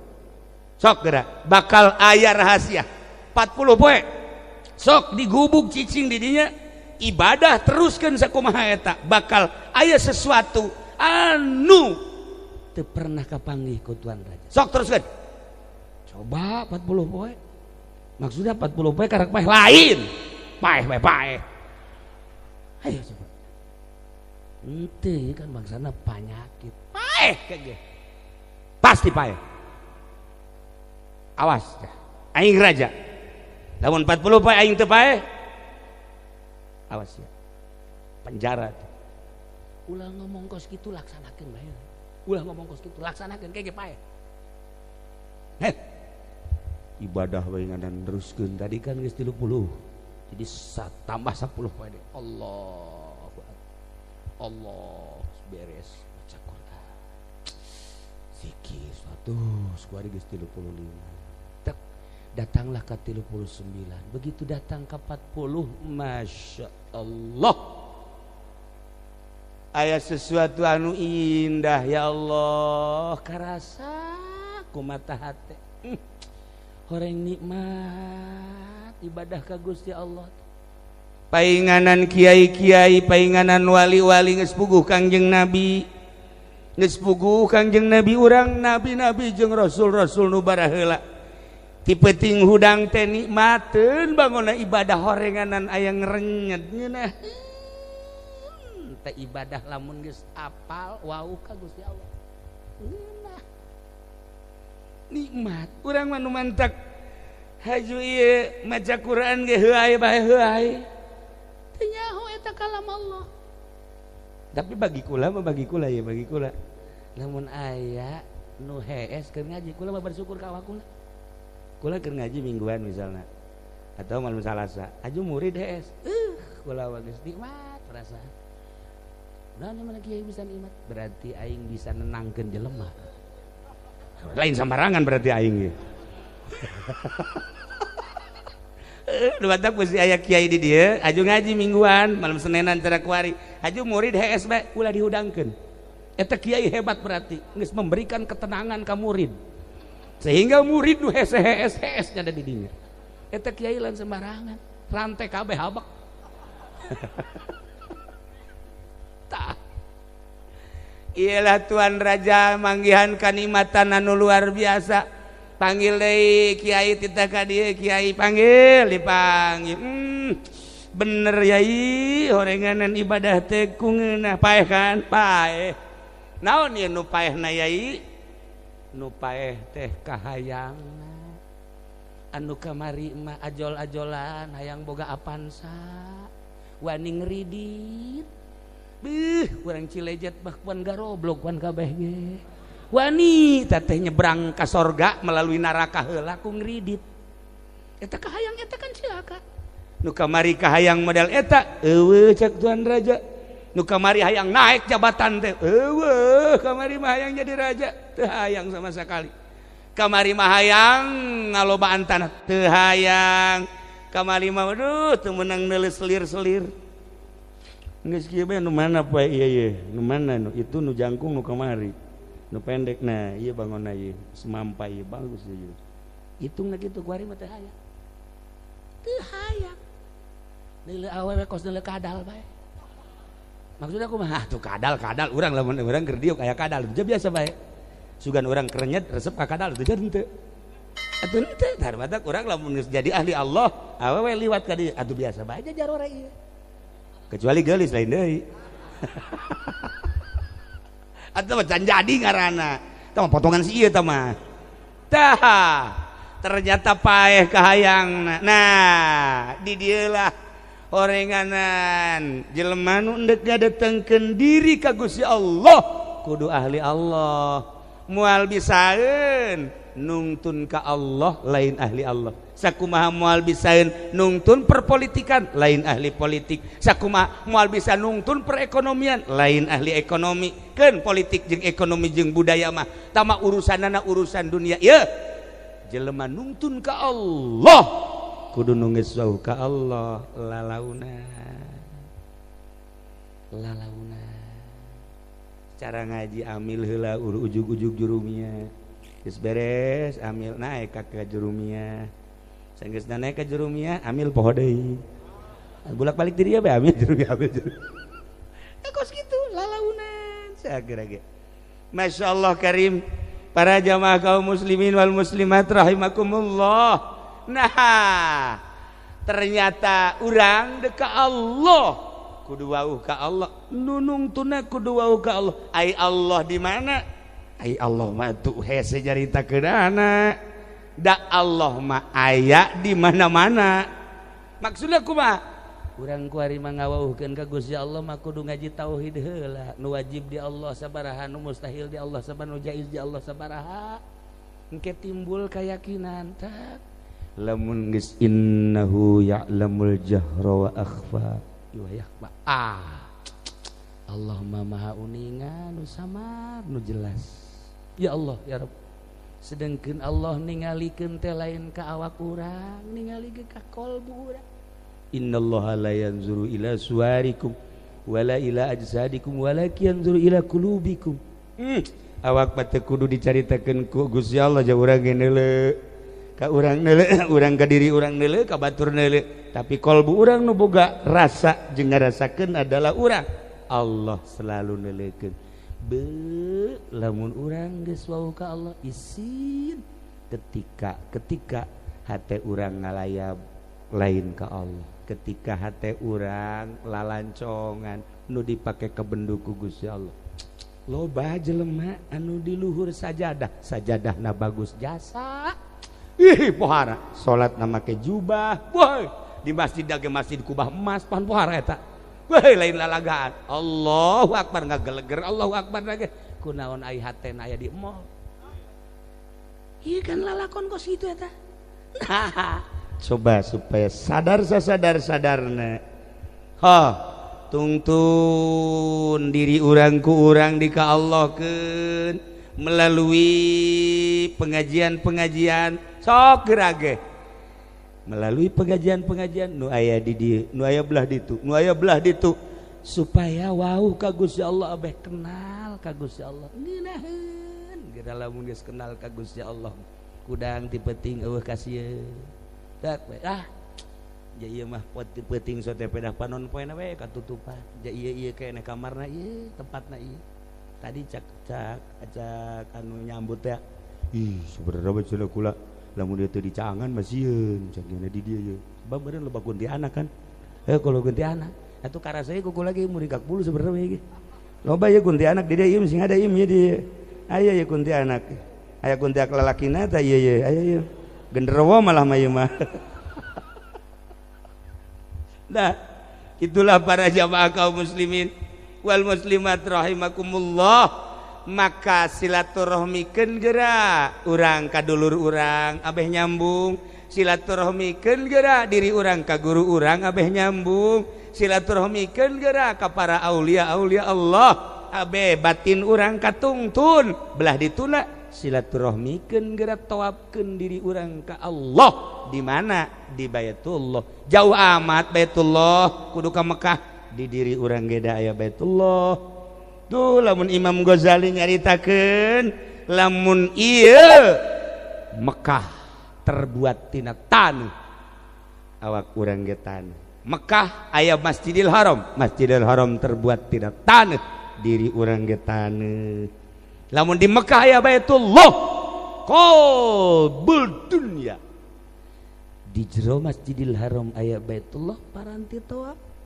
Sok gerak, bakal aya rahasia. 40 poe. Sok digubuk cicing di dinya, ibadah teruskeun sakumaha eta, bakal aya sesuatu anu teu pernah kapanggih ku tuan raja. Sok teruskeun. Coba 40 poe. Maksudnya 40 poe karak paeh lain. Paeh paeh paeh. Ayo coba. Ente kan bangsana penyakit. Paeh kayak pasti paeh. Awas aing raja. Lamun 40 poe aing teu paeh. Awas ya. Penjara. Ulah ngomong kos kitu, laksanakeun bae. Ulah ngomong kos kitu, laksanakeun kayak paeh. Heh. Ibadah bae ngadan teruskeun tadi kan geus 30. Jadi tambah 10 poe deui. Allahu Akbar. Allah beres baca Quran. Zikir satu, kuari geus 35. Tek, datanglah ke 39. Begitu datang ke 40, Masya Allah. Aya sesuatu anu indah ya Allah, karasa ku mata hati. Horeng nikmat ibadah ka Gusti Allah. Painganan kiai-kiai, painganan wali-wali geus puguh Kangjeng Nabi. Geus puguh Kangjeng Nabi urang, nabi-nabi jeung rasul-rasul nu baraheula. Ti peuting hudang teh nikmateun bangona ibadah horenganan aya ngrenyet ngeunah. Teh ibadah lamun geus apal wauh ka Gusti Allah. Ngeunah. Nikmat urang mah nu mantak haju ieu maca Quran ge heuay bae heuay. Teu nyaho eta kalam Allah. Tapi bagi kula mah bagi kula ya bagi kula. Lamun aya nu hees keur ngaji kula mah bersyukur ka awak kula. Kula keur ngaji mingguan misalnya atau malam Salasa, aju murid hees. Kula mah geus nikmat perasaan. Nah, mana kiai bisa nikmat? Berarti aing bisa nenangkeun jelema. Lain sembarangan berarti aing ge. Nu batak mesti aya kiai di dieu, aju ngaji mingguan, malam Senenan cara kuari. Aju murid hees bae ulah dihudangkeun. Eta kiai hebat berarti geus memberikan ketenangan ka murid. Sehingga murid nu hese-hees hees nya di dinya. Eta kiai lain sembarangan, rantai kabeh habak. Tah. Iyalah Tuan Raja manggihan kanikmatan anu luar biasa. Panggil deui kiai titah ka dieu, kiai panggil dipanggil. Bener yai horenganan ibadah teh ku ngeunah paeh kan? Paeh. Naon ieu nu paehna yai? Nu paeh teh kahayangna. Anu kamari mah ajol-ajolan hayang boga Avanza. Wani ngridit. Beuh, urang Cilejet bah kuan garoblok kuan kabeh ge. Wani teh nyebrang ka sorga melalui neraka heula ku ngridit. Eta kahayang eta kan cilaka. Nu kamari kahayang model eta eueuh cek Tuan Raja. Nu kamari hayang naik jabatan teh eueuh kamari mah hayang jadi raja teu hayang sama sekali. Kamari mah hayang ngalobaan tanah teu hayang. Kamari mah aduh teu meunang neuleus selir-selir. Geus kieu bae nu mana poe ieu ye nu mana nu itu nu jangkung nu kamari. Nu pendek nah ieu bangunna ieu semampai ieu bagus ieu. Hitungna kitu kuari mah teu hayang. Teu hayang. Neuleuh awewe kos neuleuh kadal bae. Maksudna kumaha? Tuh kadal-kadal urang lamun urang keur diuk aya kadal teu biasa bae. Sugan urang kerenyet resep ka kadal teu jadi henteu. Atuh henteu tah batak urang lamun geus jadi ahli Allah, awewe liwat ka dieu atuh biasa bae jarore ieu. Kecuali geulis lain deui. Atau can jadi ngaranna. Tah mah potongan si ieu tah mah. Tah, ternyata paeh kahayangna. Nah, di dieu lah orenganan jelema nu endek ngadatengkeun diri ka Gusti Allah kudu ahli Allah. Moal bisaeun nungtun ka Allah lain ahli Allah. Sakumaha moal bisaeun nungtun perpolitikan lain ahli politik. Sakumaha moal bisa nungtun perekonomian lain ahli ekonomi. Keun politik jeung ekonomi jeung budaya mah tama urusanana urusan dunia. Ieu jelema nungtun ka Allah kudu nu geus wauh ka Allah lalauna. Lalauna. Cara ngaji amil heula ujug-ujug jurumia. Geus beres amil naik ka jurumia. Sanggeusna naik ka jurumia amil poho deui. Bolak-balik di dieu bae amil jurumia amil jurumia. Kos kitu lalaunan sageura ge. Masyaallah karim para jamaah kaum muslimin wal muslimat rahimakumullah. Nah, ternyata urang deka Allah kudu wauh ka Allah, nunungtuna kudu wauh ka Allah. Ai Allah di mana? Ai Allah mah tuh hese nyaritakeunana. Da Allah mah aya di mana-mana. Maksudna kumaha? Urang kuari mah ngawauhkeun ka Gusti Allah mah kudu ngaji tauhid heula. Nu wajib di Allah sabaraha, nu mustahil di Allah sabaraha, nu jaiz di Allah sabaraha. Engke timbul keyakinan tak lamun geus innahu ya'lamul jahra wa akhfa wa yakhfa. Ah, Allah maha uninga nu samar nu jelas. Ya Allah ya Rabb. Sedengkeun Allah ningalikeun teh lain ka awak urang, ningali ka kolbu urang. Innallaha la yanzuru ila suwarikum wala ila ajsadikum walakin yanzuru ila qulubikum. Awak mah teu kudu dicaritakeun ku Gusti Allah ja urang ge neuleuh. Ka urang neuleuh, urang ka diri urang neuleuh, ka batur neuleuh. Tapi kolbu urang nu boga rasa jeung ngarasakeun adalah urang. Allah selalu neuleukeun. Be lamun urang geus wau ka Allah isin ketika ketika hate urang ngalayab lain ka Allah, ketika hate urang lalancongan nu dipake kebendu ku Gusti Allah. Loba jelema anu di luhur sajadah, sajadahna bagus jasa. Ih pohara, salatna make jubah. Woi, di masjid ge masjid kubah emas pan pohara eta. Woi lain lalagaan. Allahu akbar ngageleger, Allahu akbar lagi. Kunaon ai hatena aya di mall. Ieu kan lalakon kos kitu eta. Nah, coba supaya sadar sasadar-sadarna. Ha, tungtun diri urang ku urang di ka Allahkeun melalui pengajian-pengajian sok geura ge. Melalui pengajian-pengajian nu aya di dieu, nu aya belah ditu, nu aya belah ditu supaya wau ka Gusti Allah abeh kenal ka Gusti Allah. Ngeunaheun geura lamun geus kenal ka Gusti Allah. Kudang ti peuting eueuh kasieun. Tak we ah. Ja ieu mah ti peuting sote pedah panon poena we katutupan. Ja ieu ieu keneh kamarna ieu, tempatna ieu. Tadi cak cak cak anu nyambut teh. Ih, sebenarnya mah cenah kula lamun dia teu dicangan mah sieun cak nya di dieu ye. Sebab meureun loba kuntianak kan. Kalau kuntianak atuh karasa ku kula ge muringkak bulu sebenarnya ge. Loba ye kuntianak di dieu ieu sing ada ieu di dieu. Aya ye kuntianak. Aya kuntianak lalakina tah ieu ye. Aya ye. Genderuwo malah mah ieu mah. Nah, itulah para jamaah kaum muslimin wal muslimat rahimakumullah. Maka silaturahmikeun geura urang ka dulur urang abeh nyambung, silaturahmikeun geura diri urang ka guru urang abeh nyambung, silaturahmikeun geura ka para aulia-aulia Allah abeh batin urang katungtun belah dituna, silaturahmikeun geura tawafkeun diri urang ka Allah. Di mana? Di Baitullah. Jauh amat Baitullah kudu ka Mekah, di diri urang ge da aya Baitullah. Tuh lamun Imam Ghazali nyaritakeun lamun ieu Mekah terbuat tina taneuh, awak urang ge taneuh. Mekah aya Masjidil Haram, Masjidil Haram terbuat tina taneuh, diri urang ge taneuh. Lamun di Mekah aya Baitullah qalbul dunya, di jero Masjidil Haram aya Baitullah paranti tawaf,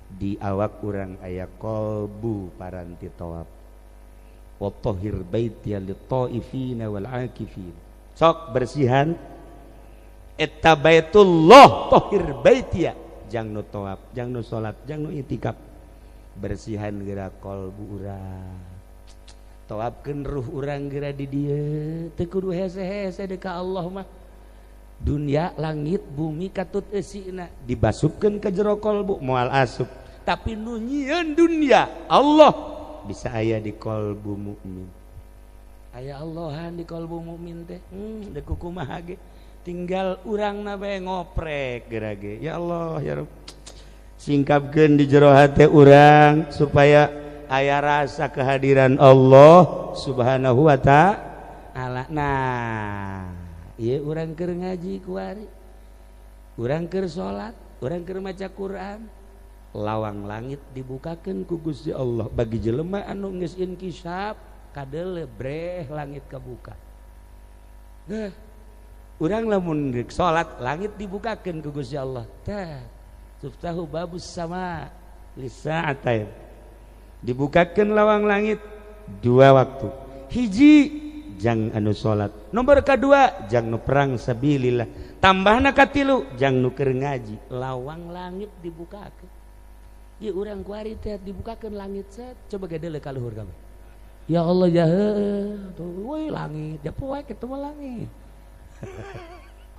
di awak urang aya qalbu paranti tawaf. Wa tahhir baitiya lit-taifina wal akifin. Sok bersihan eta Baitullah, tahhir baitiya jang nu tawaf, jang nu salat, jang nu itikaf. Bersihan geura qalbu urang. Tawafkeun ruh urang geura di dieu, teu kudu hese-hese deui ka Allah mah. Dunia langit bumi katut eusina dibasupkeun ka jero qalbu moal asup, tapi nu nyieun dunia Allah bisa aya di qalbu mukmin. Aya Allahan di qalbu mukmin teh. Deuk kumaha ge tinggal urangna bae ngoprek geura ge. Ya Allah ya Rabb, singkapkeun di jero hate urang supaya aya rasa kehadiran Allah Subhanahu wa ta'ala. Nah, ieu urang keur ngaji kuari, urang keur salat, urang keur maca Quran, lawang langit dibukakeun ku Gusti Allah bagi jelema anu geus inkisaf kadele breh langit kabuka. Nah, urang lamun rek salat langit dibukakeun ku Gusti Allah. Tah, tuftahu babus sama lisa'atain. Dibukakeun lawang langit dua waktu. Hiji jang anu salat, nomor kedua jang nu perang sabilillah, tambahna katilu jang nu keur ngaji. Lawang langit dibukakeun. Ieu urang kuari teh dibukakeun langit set, coba gedeule ka luhur kabeh. Ya Allah ya tuh woi langit, ya poek kitu mah langit.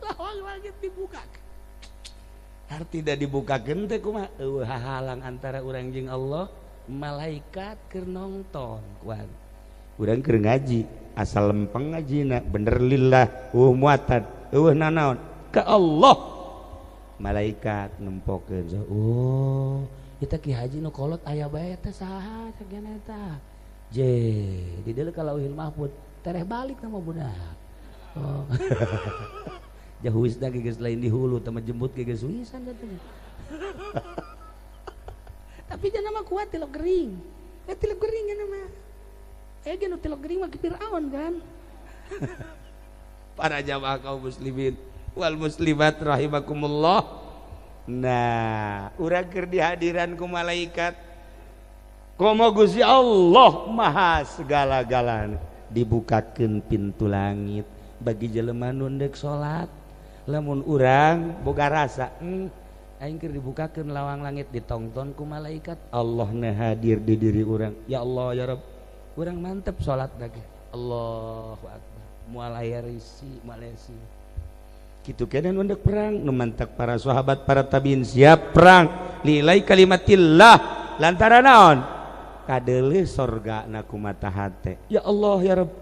Lawang langit dibukakeun. Arti da dibukakeun teh kumaha? Eueuh hahalang antara urang jeung Allah, malaikat keur nongton kuari. Urang keur ngaji asal lempeng ngajina bener lillah eueuh muatan eueuh nanaon ka Allah, malaikat nempokeun. Oh kita ki haji nu kolot aya bae teh saha cek eta je di dieu ka Lauhil Mahfud tereh balik nama budak. Oh jauh wisna ge geus lain di hulu teh jembut ge geus wisan katanya. Tapi jangan mah kuat tilok gering. Tilok gering mah. Aya ge nu tilok gering mah Firaun kan. Para jamaah kaum muslimin wal muslimat rahimakumullah. Nah, urang keur dihadiran ku malaikat. Komo Gusti Allah maha segala-galana, dibukakeun pintu langit bagi jelema nu ndek salat. Lamun urang boga rasa, aing keur dibukakeun lawang langit ditongton ku malaikat, Allah na hadir di diri urang. Ya Allah ya Rabb, urang mantep salat lagi. Allahu akbar. Moal aya risi, moal aya si. Kitu keneh nu ndek perang, nu mantak para sahabat, para tabiin siap perang lillahi kalimatillah lantaran naon? Kadeuleuh sorga na ku mata hate. Ya Allah ya Rabb.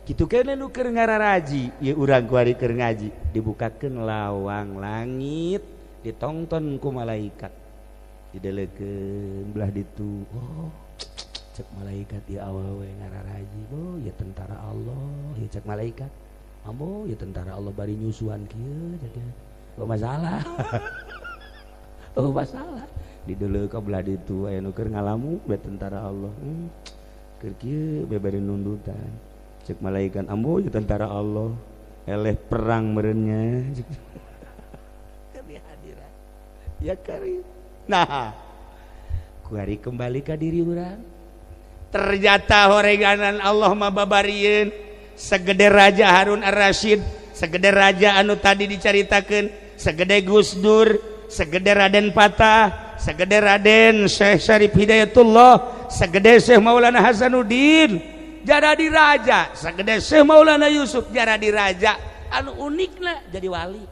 Kitu keneh nu keur ngararaji, ieu urang kuari keur ngaji, dibukakeun lawang langit, ditongton ku malaikat. Dideleukeun belah ditu. Oh, cek malaikat ieu awewe ngararaji. Oh, ya tentara Allah, ya cek malaikat. Ambo, ya tentara Allah bari nyusuan kieu cek. Oh masalah. Oh masalah. Dideleukeun belah ditu aya nu keur ngalamu be tentara Allah. Keur kieu be bari nundutan. Cek malaikat ambo ya tentara Allah eleh perang merenya. Hadiran ya karim. Nah, kuari kembali ka diri urang. Ternyata horeganan Allah mah babarieun segede Raja Harun Ar-Rasyid, segede raja anu tadi dicaritakeun, segede Gus Dur, segede Raden Patah, segede Raden Syekh Syarif Hidayatullah, segede Syekh Maulana Hasanuddin, jadi raja, segede Syekh Maulana Yusuf jadi raja, anu unikna jadi wali.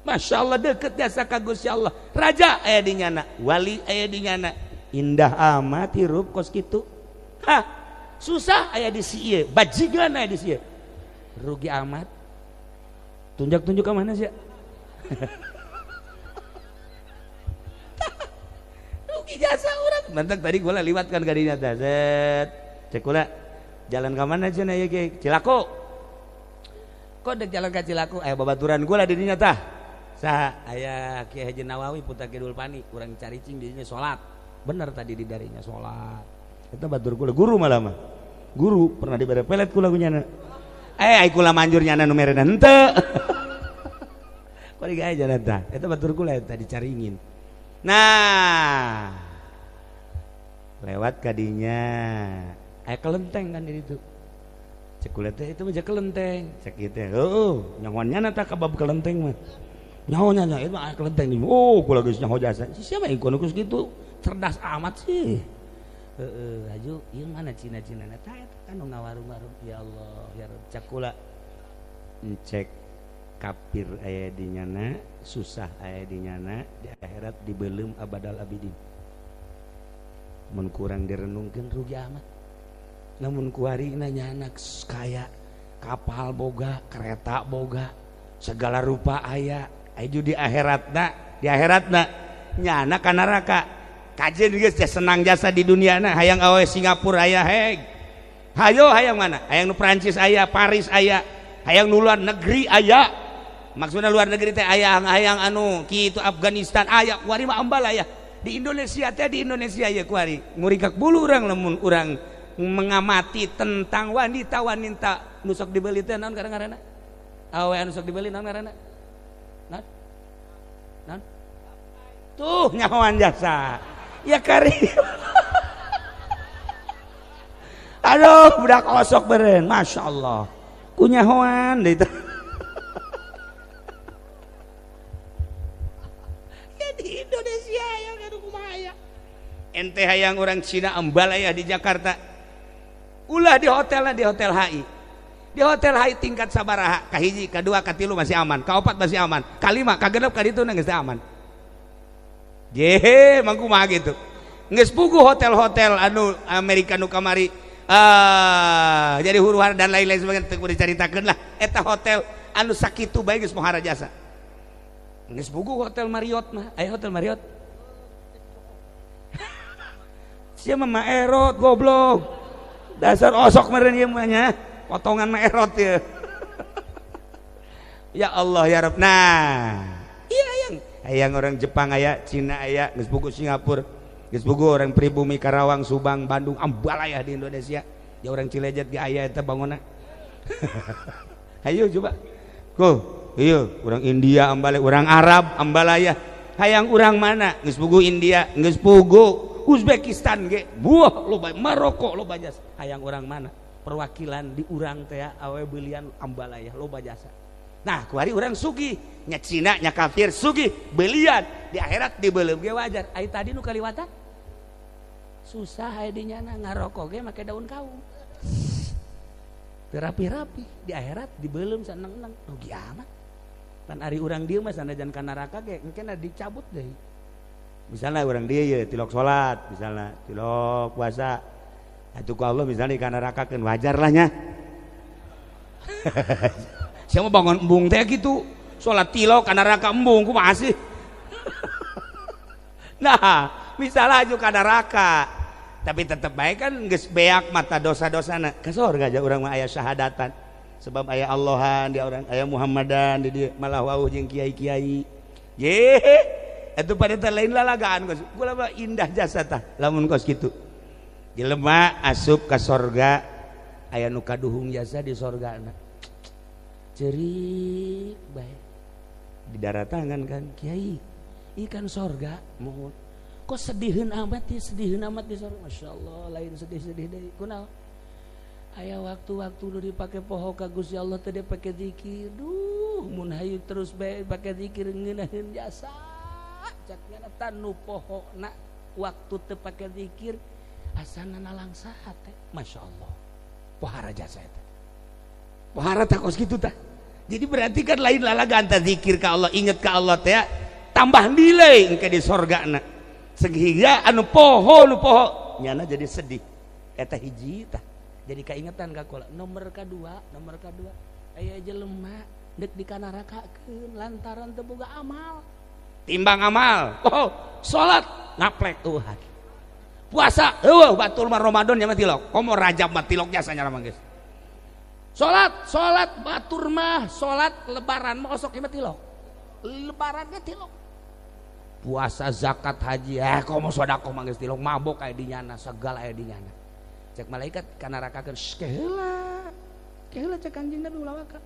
Masya Allah deket jasa ka Gusti Allah. Raja aya di nyana, wali aya di nyana. Indah amat hirup kos kitu. Hah, susah aya di sieu, bajigan aya di sieu. Rugi amat. Tunjuk-tunjuk ke mana sih? Rugi jasa urang. Mantak tadi gua liwat kan kadinya teh. Set. Cek kula jalan ke mana cenah ieu ge? Cilako. Kok dek jalan ka Cilako aya babaturan gua lah di dinya tah. Saha aya Kiai Haji Nawawi putra Kidul Pani, urang caricing di dinya salat. Bener tadi di darinya salat. Eta batur kula guru malah mah. Guru pernah dibere pelet kula ku nyana. Ai kula manjur nyana nu merena henteu. Kok digae jalan tah. Eta batur kula eta dicaringin. Nah, lewat kadinya aya kelenteng kan di ditu. Cek kula teh itu mah kelenteng. Cek ieu teh heueuh nyahoan nyana tah ka bab kelenteng mah. Nyaho nya itu mah kelenteng nih. Oh, kula geus nyaho jasa. Si siapa yang kono geus kitu? Cerdas amat sih. Heeh, aju ieu mana Cina-Cina na tah eta kan nu ngawarung-warung. Ya Allah, ya Rabb. Cek kula encek kafir aya di nyana, susah aya di nyana, di akhirat dibeuleum abadal abidin. Mun kurang direnungkeun rugi amat. Namun kuari nanya anak kaya kapal boga, kereta boga, segala rupa aya. Aju di akhiratna nyana ka neraka. Kajen geus senang jasa di duniana, hayang awe Singapura aya heg. Hayo hayang mana? Hayang nu Prancis aya, Paris aya, hayang nu luar negeri aya. Maksudna luar negeri teh aya hayang anu kitu Afghanistan aya, kuari mah ambal aya. Di Indonesia teh di Indonesia ya kuari. Ngurikak bulu urang lamun urang mengamati tentang wanita-wanita nu sok dibeli teh naon ngaranna? Awe anu sok dibeli naon ngaranna? Naon? Naon? Tuh nyahoan jasa. Ya kari. Aduh, budak osok beren, Masya Allah. Ku nyahoan deui teh. Ya di Indonesia ya kudu kumaha ya. Ente hayang orang Cina ambal aya di Jakarta. Ulah di hotelna di hotel HI. Di hotel HI tingkat sabaraha, kahiji, kadua, katilu masih aman, kaopat masih aman, kalima, kagenep, kaditu geus teu aman. Jehe, mangku mah gitu. Geus puguh hotel-hotel anu Amerika nu kamari jadi huru-hara dan lain-lain sebagainya teu kudu dicaritakeun lah. Eta hotel anu sakitu bae geus pohara jasa. Geus puguh hotel Marriott mah, aya hotel Marriott. Sia mah maerot goblok. Dasar osok meureun ieu mah nya. Potongan mah erot ya. Ya Allah ya Rabb. Nah, iya hayang. Hayang orang Jepang aya, Cina aya, geus puguh Singapura, geus puguh orang pribumi Karawang, Subang, Bandung, ambalaya di Indonesia. Ya orang Cilejet ge aya eta bangunna. Hayu coba. Ko, iya, orang India ambalaya, orang Arab ambalaya. Hayang urang mana? Geus puguh India, geus puguh Uzbekistan ge. Buah loba Maroko loba jasa. Hayang urang mana? Perwakilan di urang teh awe belian ambalaya loba jasa. Nah, kuari urang sugih, nya Cina nya kafir sugih, belian di akhirat dibeuleum ge wajar. Ai tadi nu kaliwatan susah aya di nyana ngarokok ge make daun kaung. Terapi-rapi di akhirat dibeuleum saneng-neng rugi amat. Pan ari urang dieu mah sanajan ka neraka ge engke dicabut deui. Misalnya urang dieu ye tilok salat, misalnya tilok puasa. Atuh ku Allah misalnya ka neraka keun wajar lah nya. Siapa bangun embung teh gitu. Salat tilok ka neraka embung kumaha sih? Nah, misalnya aja ka neraka. Tapi tetep baik kan geus beak mata dosa-dosana. Ka sorga aja urang mah aya syahadatan. Sebab aya Allahan dia orang aya Muhammadan di dia malah wauh jeung kiai-kiai. Ye, itu pada teh lain lalagaan kos. Kula mah indah jasa tah lamun kos kitu. Jelema asup ka sorga aya nu kaduhung jasa di sorgana. Cerik bae. Di daratangan kan kiai. Ikan sorga mohon. Kok sediheun amat ya, sediheun amat di sorga. Masya Allah, lain sedih-sedih deui. Kunaon? Aya waktu-waktu nu dipake poho ka Gusti Allah teh dipake zikir. Duh, mun hayu terus bae pake zikir ngeunaheun jasa. Cak nyana tanu poho na waktu teu pake zikir asana nalangsa teh. Masya Allah. Pohara jasa eta. Pohara tah kos kitu tah. Jadi berarti kan lain lalagaan tah zikir ka Allah, inget ka Allah teh tambah nilai engke di sorgana. Sehingga anu poho nu poho nyana jadi sedih. Eta hiji tah. Jadi keingetan ka kula. Nomor kadua aya jelema deuk dikanarakakeun lantaran teu boga amal. Timbang amal. Oh, salat ngaplek eueuh hati. Puasa eueuh batur mah Ramadan nya mah tilok. Komo Rajab mah tilok jasa nya mah geus. Salat batur mah salat lebaran mah osok mah tilok. Lebaran ge tilok. Puasa zakat haji komo sedekah mah geus tilok mabok aya di nyana segala aya di nyana. Cek malaikat kanarakakeun keheula. Keheula cek Kanjeng Nabi ulah waka.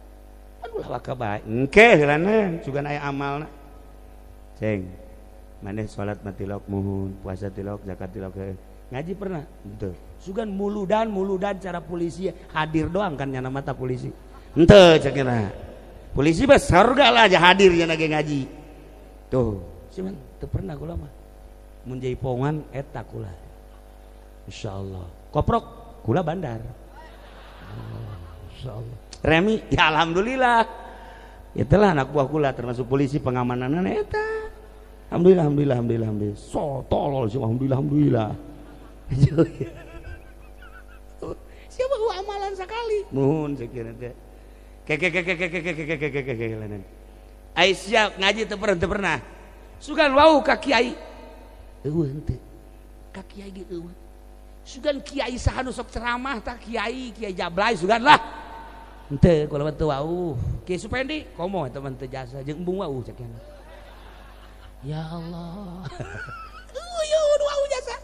Pan ulah waka bae. Engke heulana sugan aya amalna. Ceng maneh salat mah tilok muhun, puasa tilok, zakat tilok. Ngaji pernah? Henteu. Sugan muludan cara polisi hadir doang kan nyana mata polisi. Henteu cek nyana. Polisi mah surga lah aja hadir nyana ge ngaji. Tuh, cuman teu pernah kula mah. Mun jaipongan eta kula. Insyaallah. Koprok kula bandar. Oh, insyaallah. Remi ya alhamdulillah. Itulah anak buah kula termasuk polisi pengamananna eta. Alhamdulillah alhamdulillah alhamdulillah alhamdulillah. So tolol sih alhamdulillah alhamdulillah. Siapa gua amalan sekali. Muhun sekira teh. Ke ke ke ke ke ke ke ke ke ke ke ke. Ai siap ngaji teu pernah. Sugan wau ka kiai. Eueuh henteu. Ka kiai ge eueuh. Sugan kiai saha nu sok ceramah tah kiai, kiai Jablay sugan lah. Henteu kula mah teu wau. Kiai Supendi komo eta mah teu jasa jeung embung wau cek. Ya Allah. Eueuh wau jasa.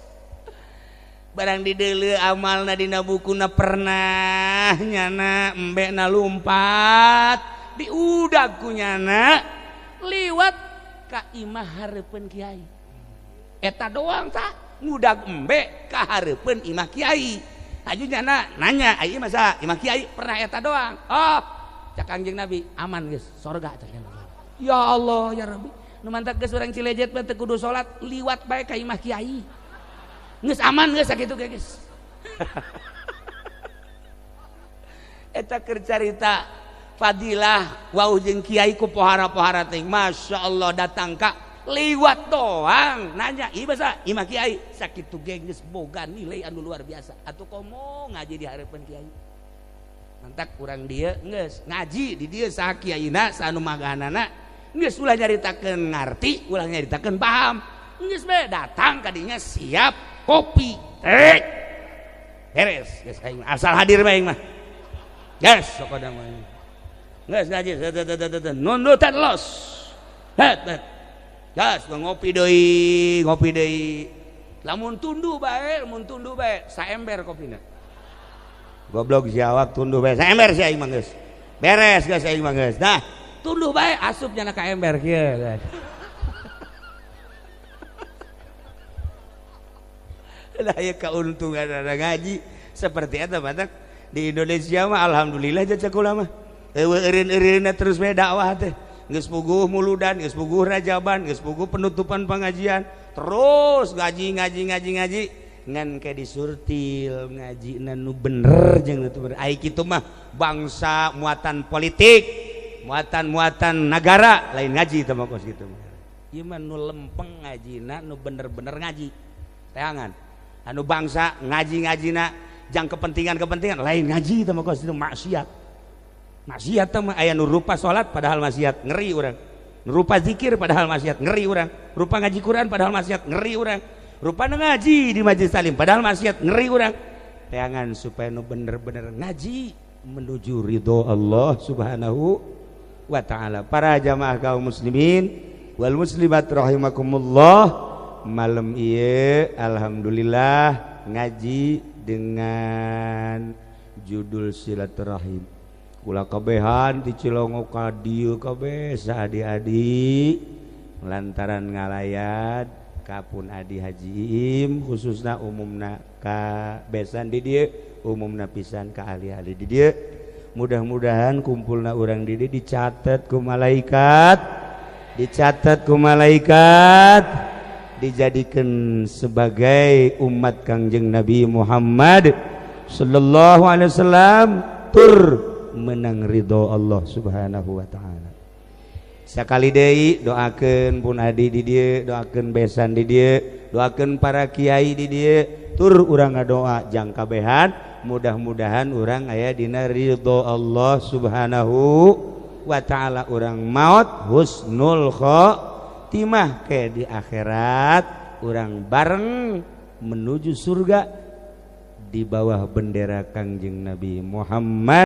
Barang dideuleu amalna dina bukuna pernah nyana embekna lumpat diudag ku nyana liwat ka imah hareupeun kiai. Eta doang tah ngudag embe ka hareupeun imah kiai. Aju nyana nanya, ai masa imah kiai pernah eta doang. Oh, cak Kangjeng Nabi aman geus sorga cak nyana. Ya Allah ya Rabbi. Nu mantak geus urang Cilejet mah teu kudu salat liwat bae ka imah kiai. Geus aman geus sakitu ge geus. Eta keur carita fadilah wau jeung kiai ku pohara-pohara teh. Masya Allah datang ka liwat doang nanya ieu basa imah kiai sakitu ge geus boga nilai anu luar biasa. Atuh komo ngaji di hareupeun kiai. Mantak urang dieu geus ngaji di dieu saha kiaina saha anu maganana geus ulah nyaritakeun ngarti, ulah nyaritakeun paham. Geus bae datang ka dinya siap kopi teh beres geus aing asal hadir bae mah geus sok ada mah geus ngaji nundutan los het het geus ngopi deui lamun tunduh bae saember kopina. Goblok si awak tunduh bae ember si aing mah geus. Beres geus aing mah geus. Nah, tunduh bae asup nyana ka ember kieu. Lah ya keuntungan ada ngaji seperti eta batak di Indonesia mah alhamdulillah jasa kula mah. Eueuh eureun-eureunna terus bae dakwah teh. Geus puguh muludan, geus puguh rajaban, geus puguh penutupan pengajian, terus ngaji ngaji ngaji ngaji ngan ke disurtil ngaji nu bener jeung nu bener. Ai kitu mah bangsa muatan politik, muatan-muatan negara lain ngaji teh mah kos kitu mah. Ieu mah nu lempeng ngajina nu bener-bener ngaji. Teangan. Anu bangsa ngaji-ngajina jang kepentingan-kepentingan lain ngaji teh mah kos kitu maksiat. Maksiat teh mah aya nu rupa salat padahal maksiat, ngeri urang. Rupa zikir padahal maksiat, ngeri urang. Rupa ngaji Quran padahal maksiat, ngeri urang. Rupa ngaji di majelis taklim padahal maksiat, ngeri urang. Teangan supaya nu bener-bener ngaji menuju ridho Allah Subhanahu wa taala. Para jamaah kaum muslimin wal muslimat rahimakumullah, malam ieu alhamdulillah ngaji dengan judul silaturahim. Kula kabehan di Cilongo ka dieu kabeh saadi-adi lantaran ngalayat kapun adi Haji Iim khususna umumna ka besan di dieu umumna pisan ka ahli-ahli di dieu. Mudah-mudahan kumpulna urang di dieu dicatat ku malaikat, dicatat ku malaikat, dijadikan sebagai umat Kangjeng Nabi Muhammad sallallahu alaihi wasallam tur menang ridho Allah Subhanahu wa taala. Sakali deui doakeun pun adi di dieu, doakeun besan di dieu, doakeun para kiai di dieu, tur urang ngadoa jang kabehan, mudah-mudahan urang aya dina ridho Allah Subhanahu wa taala, urang maot husnul khotimah ke di akhirat urang bareng menuju surga di bawah bendera Kangjeng Nabi Muhammad.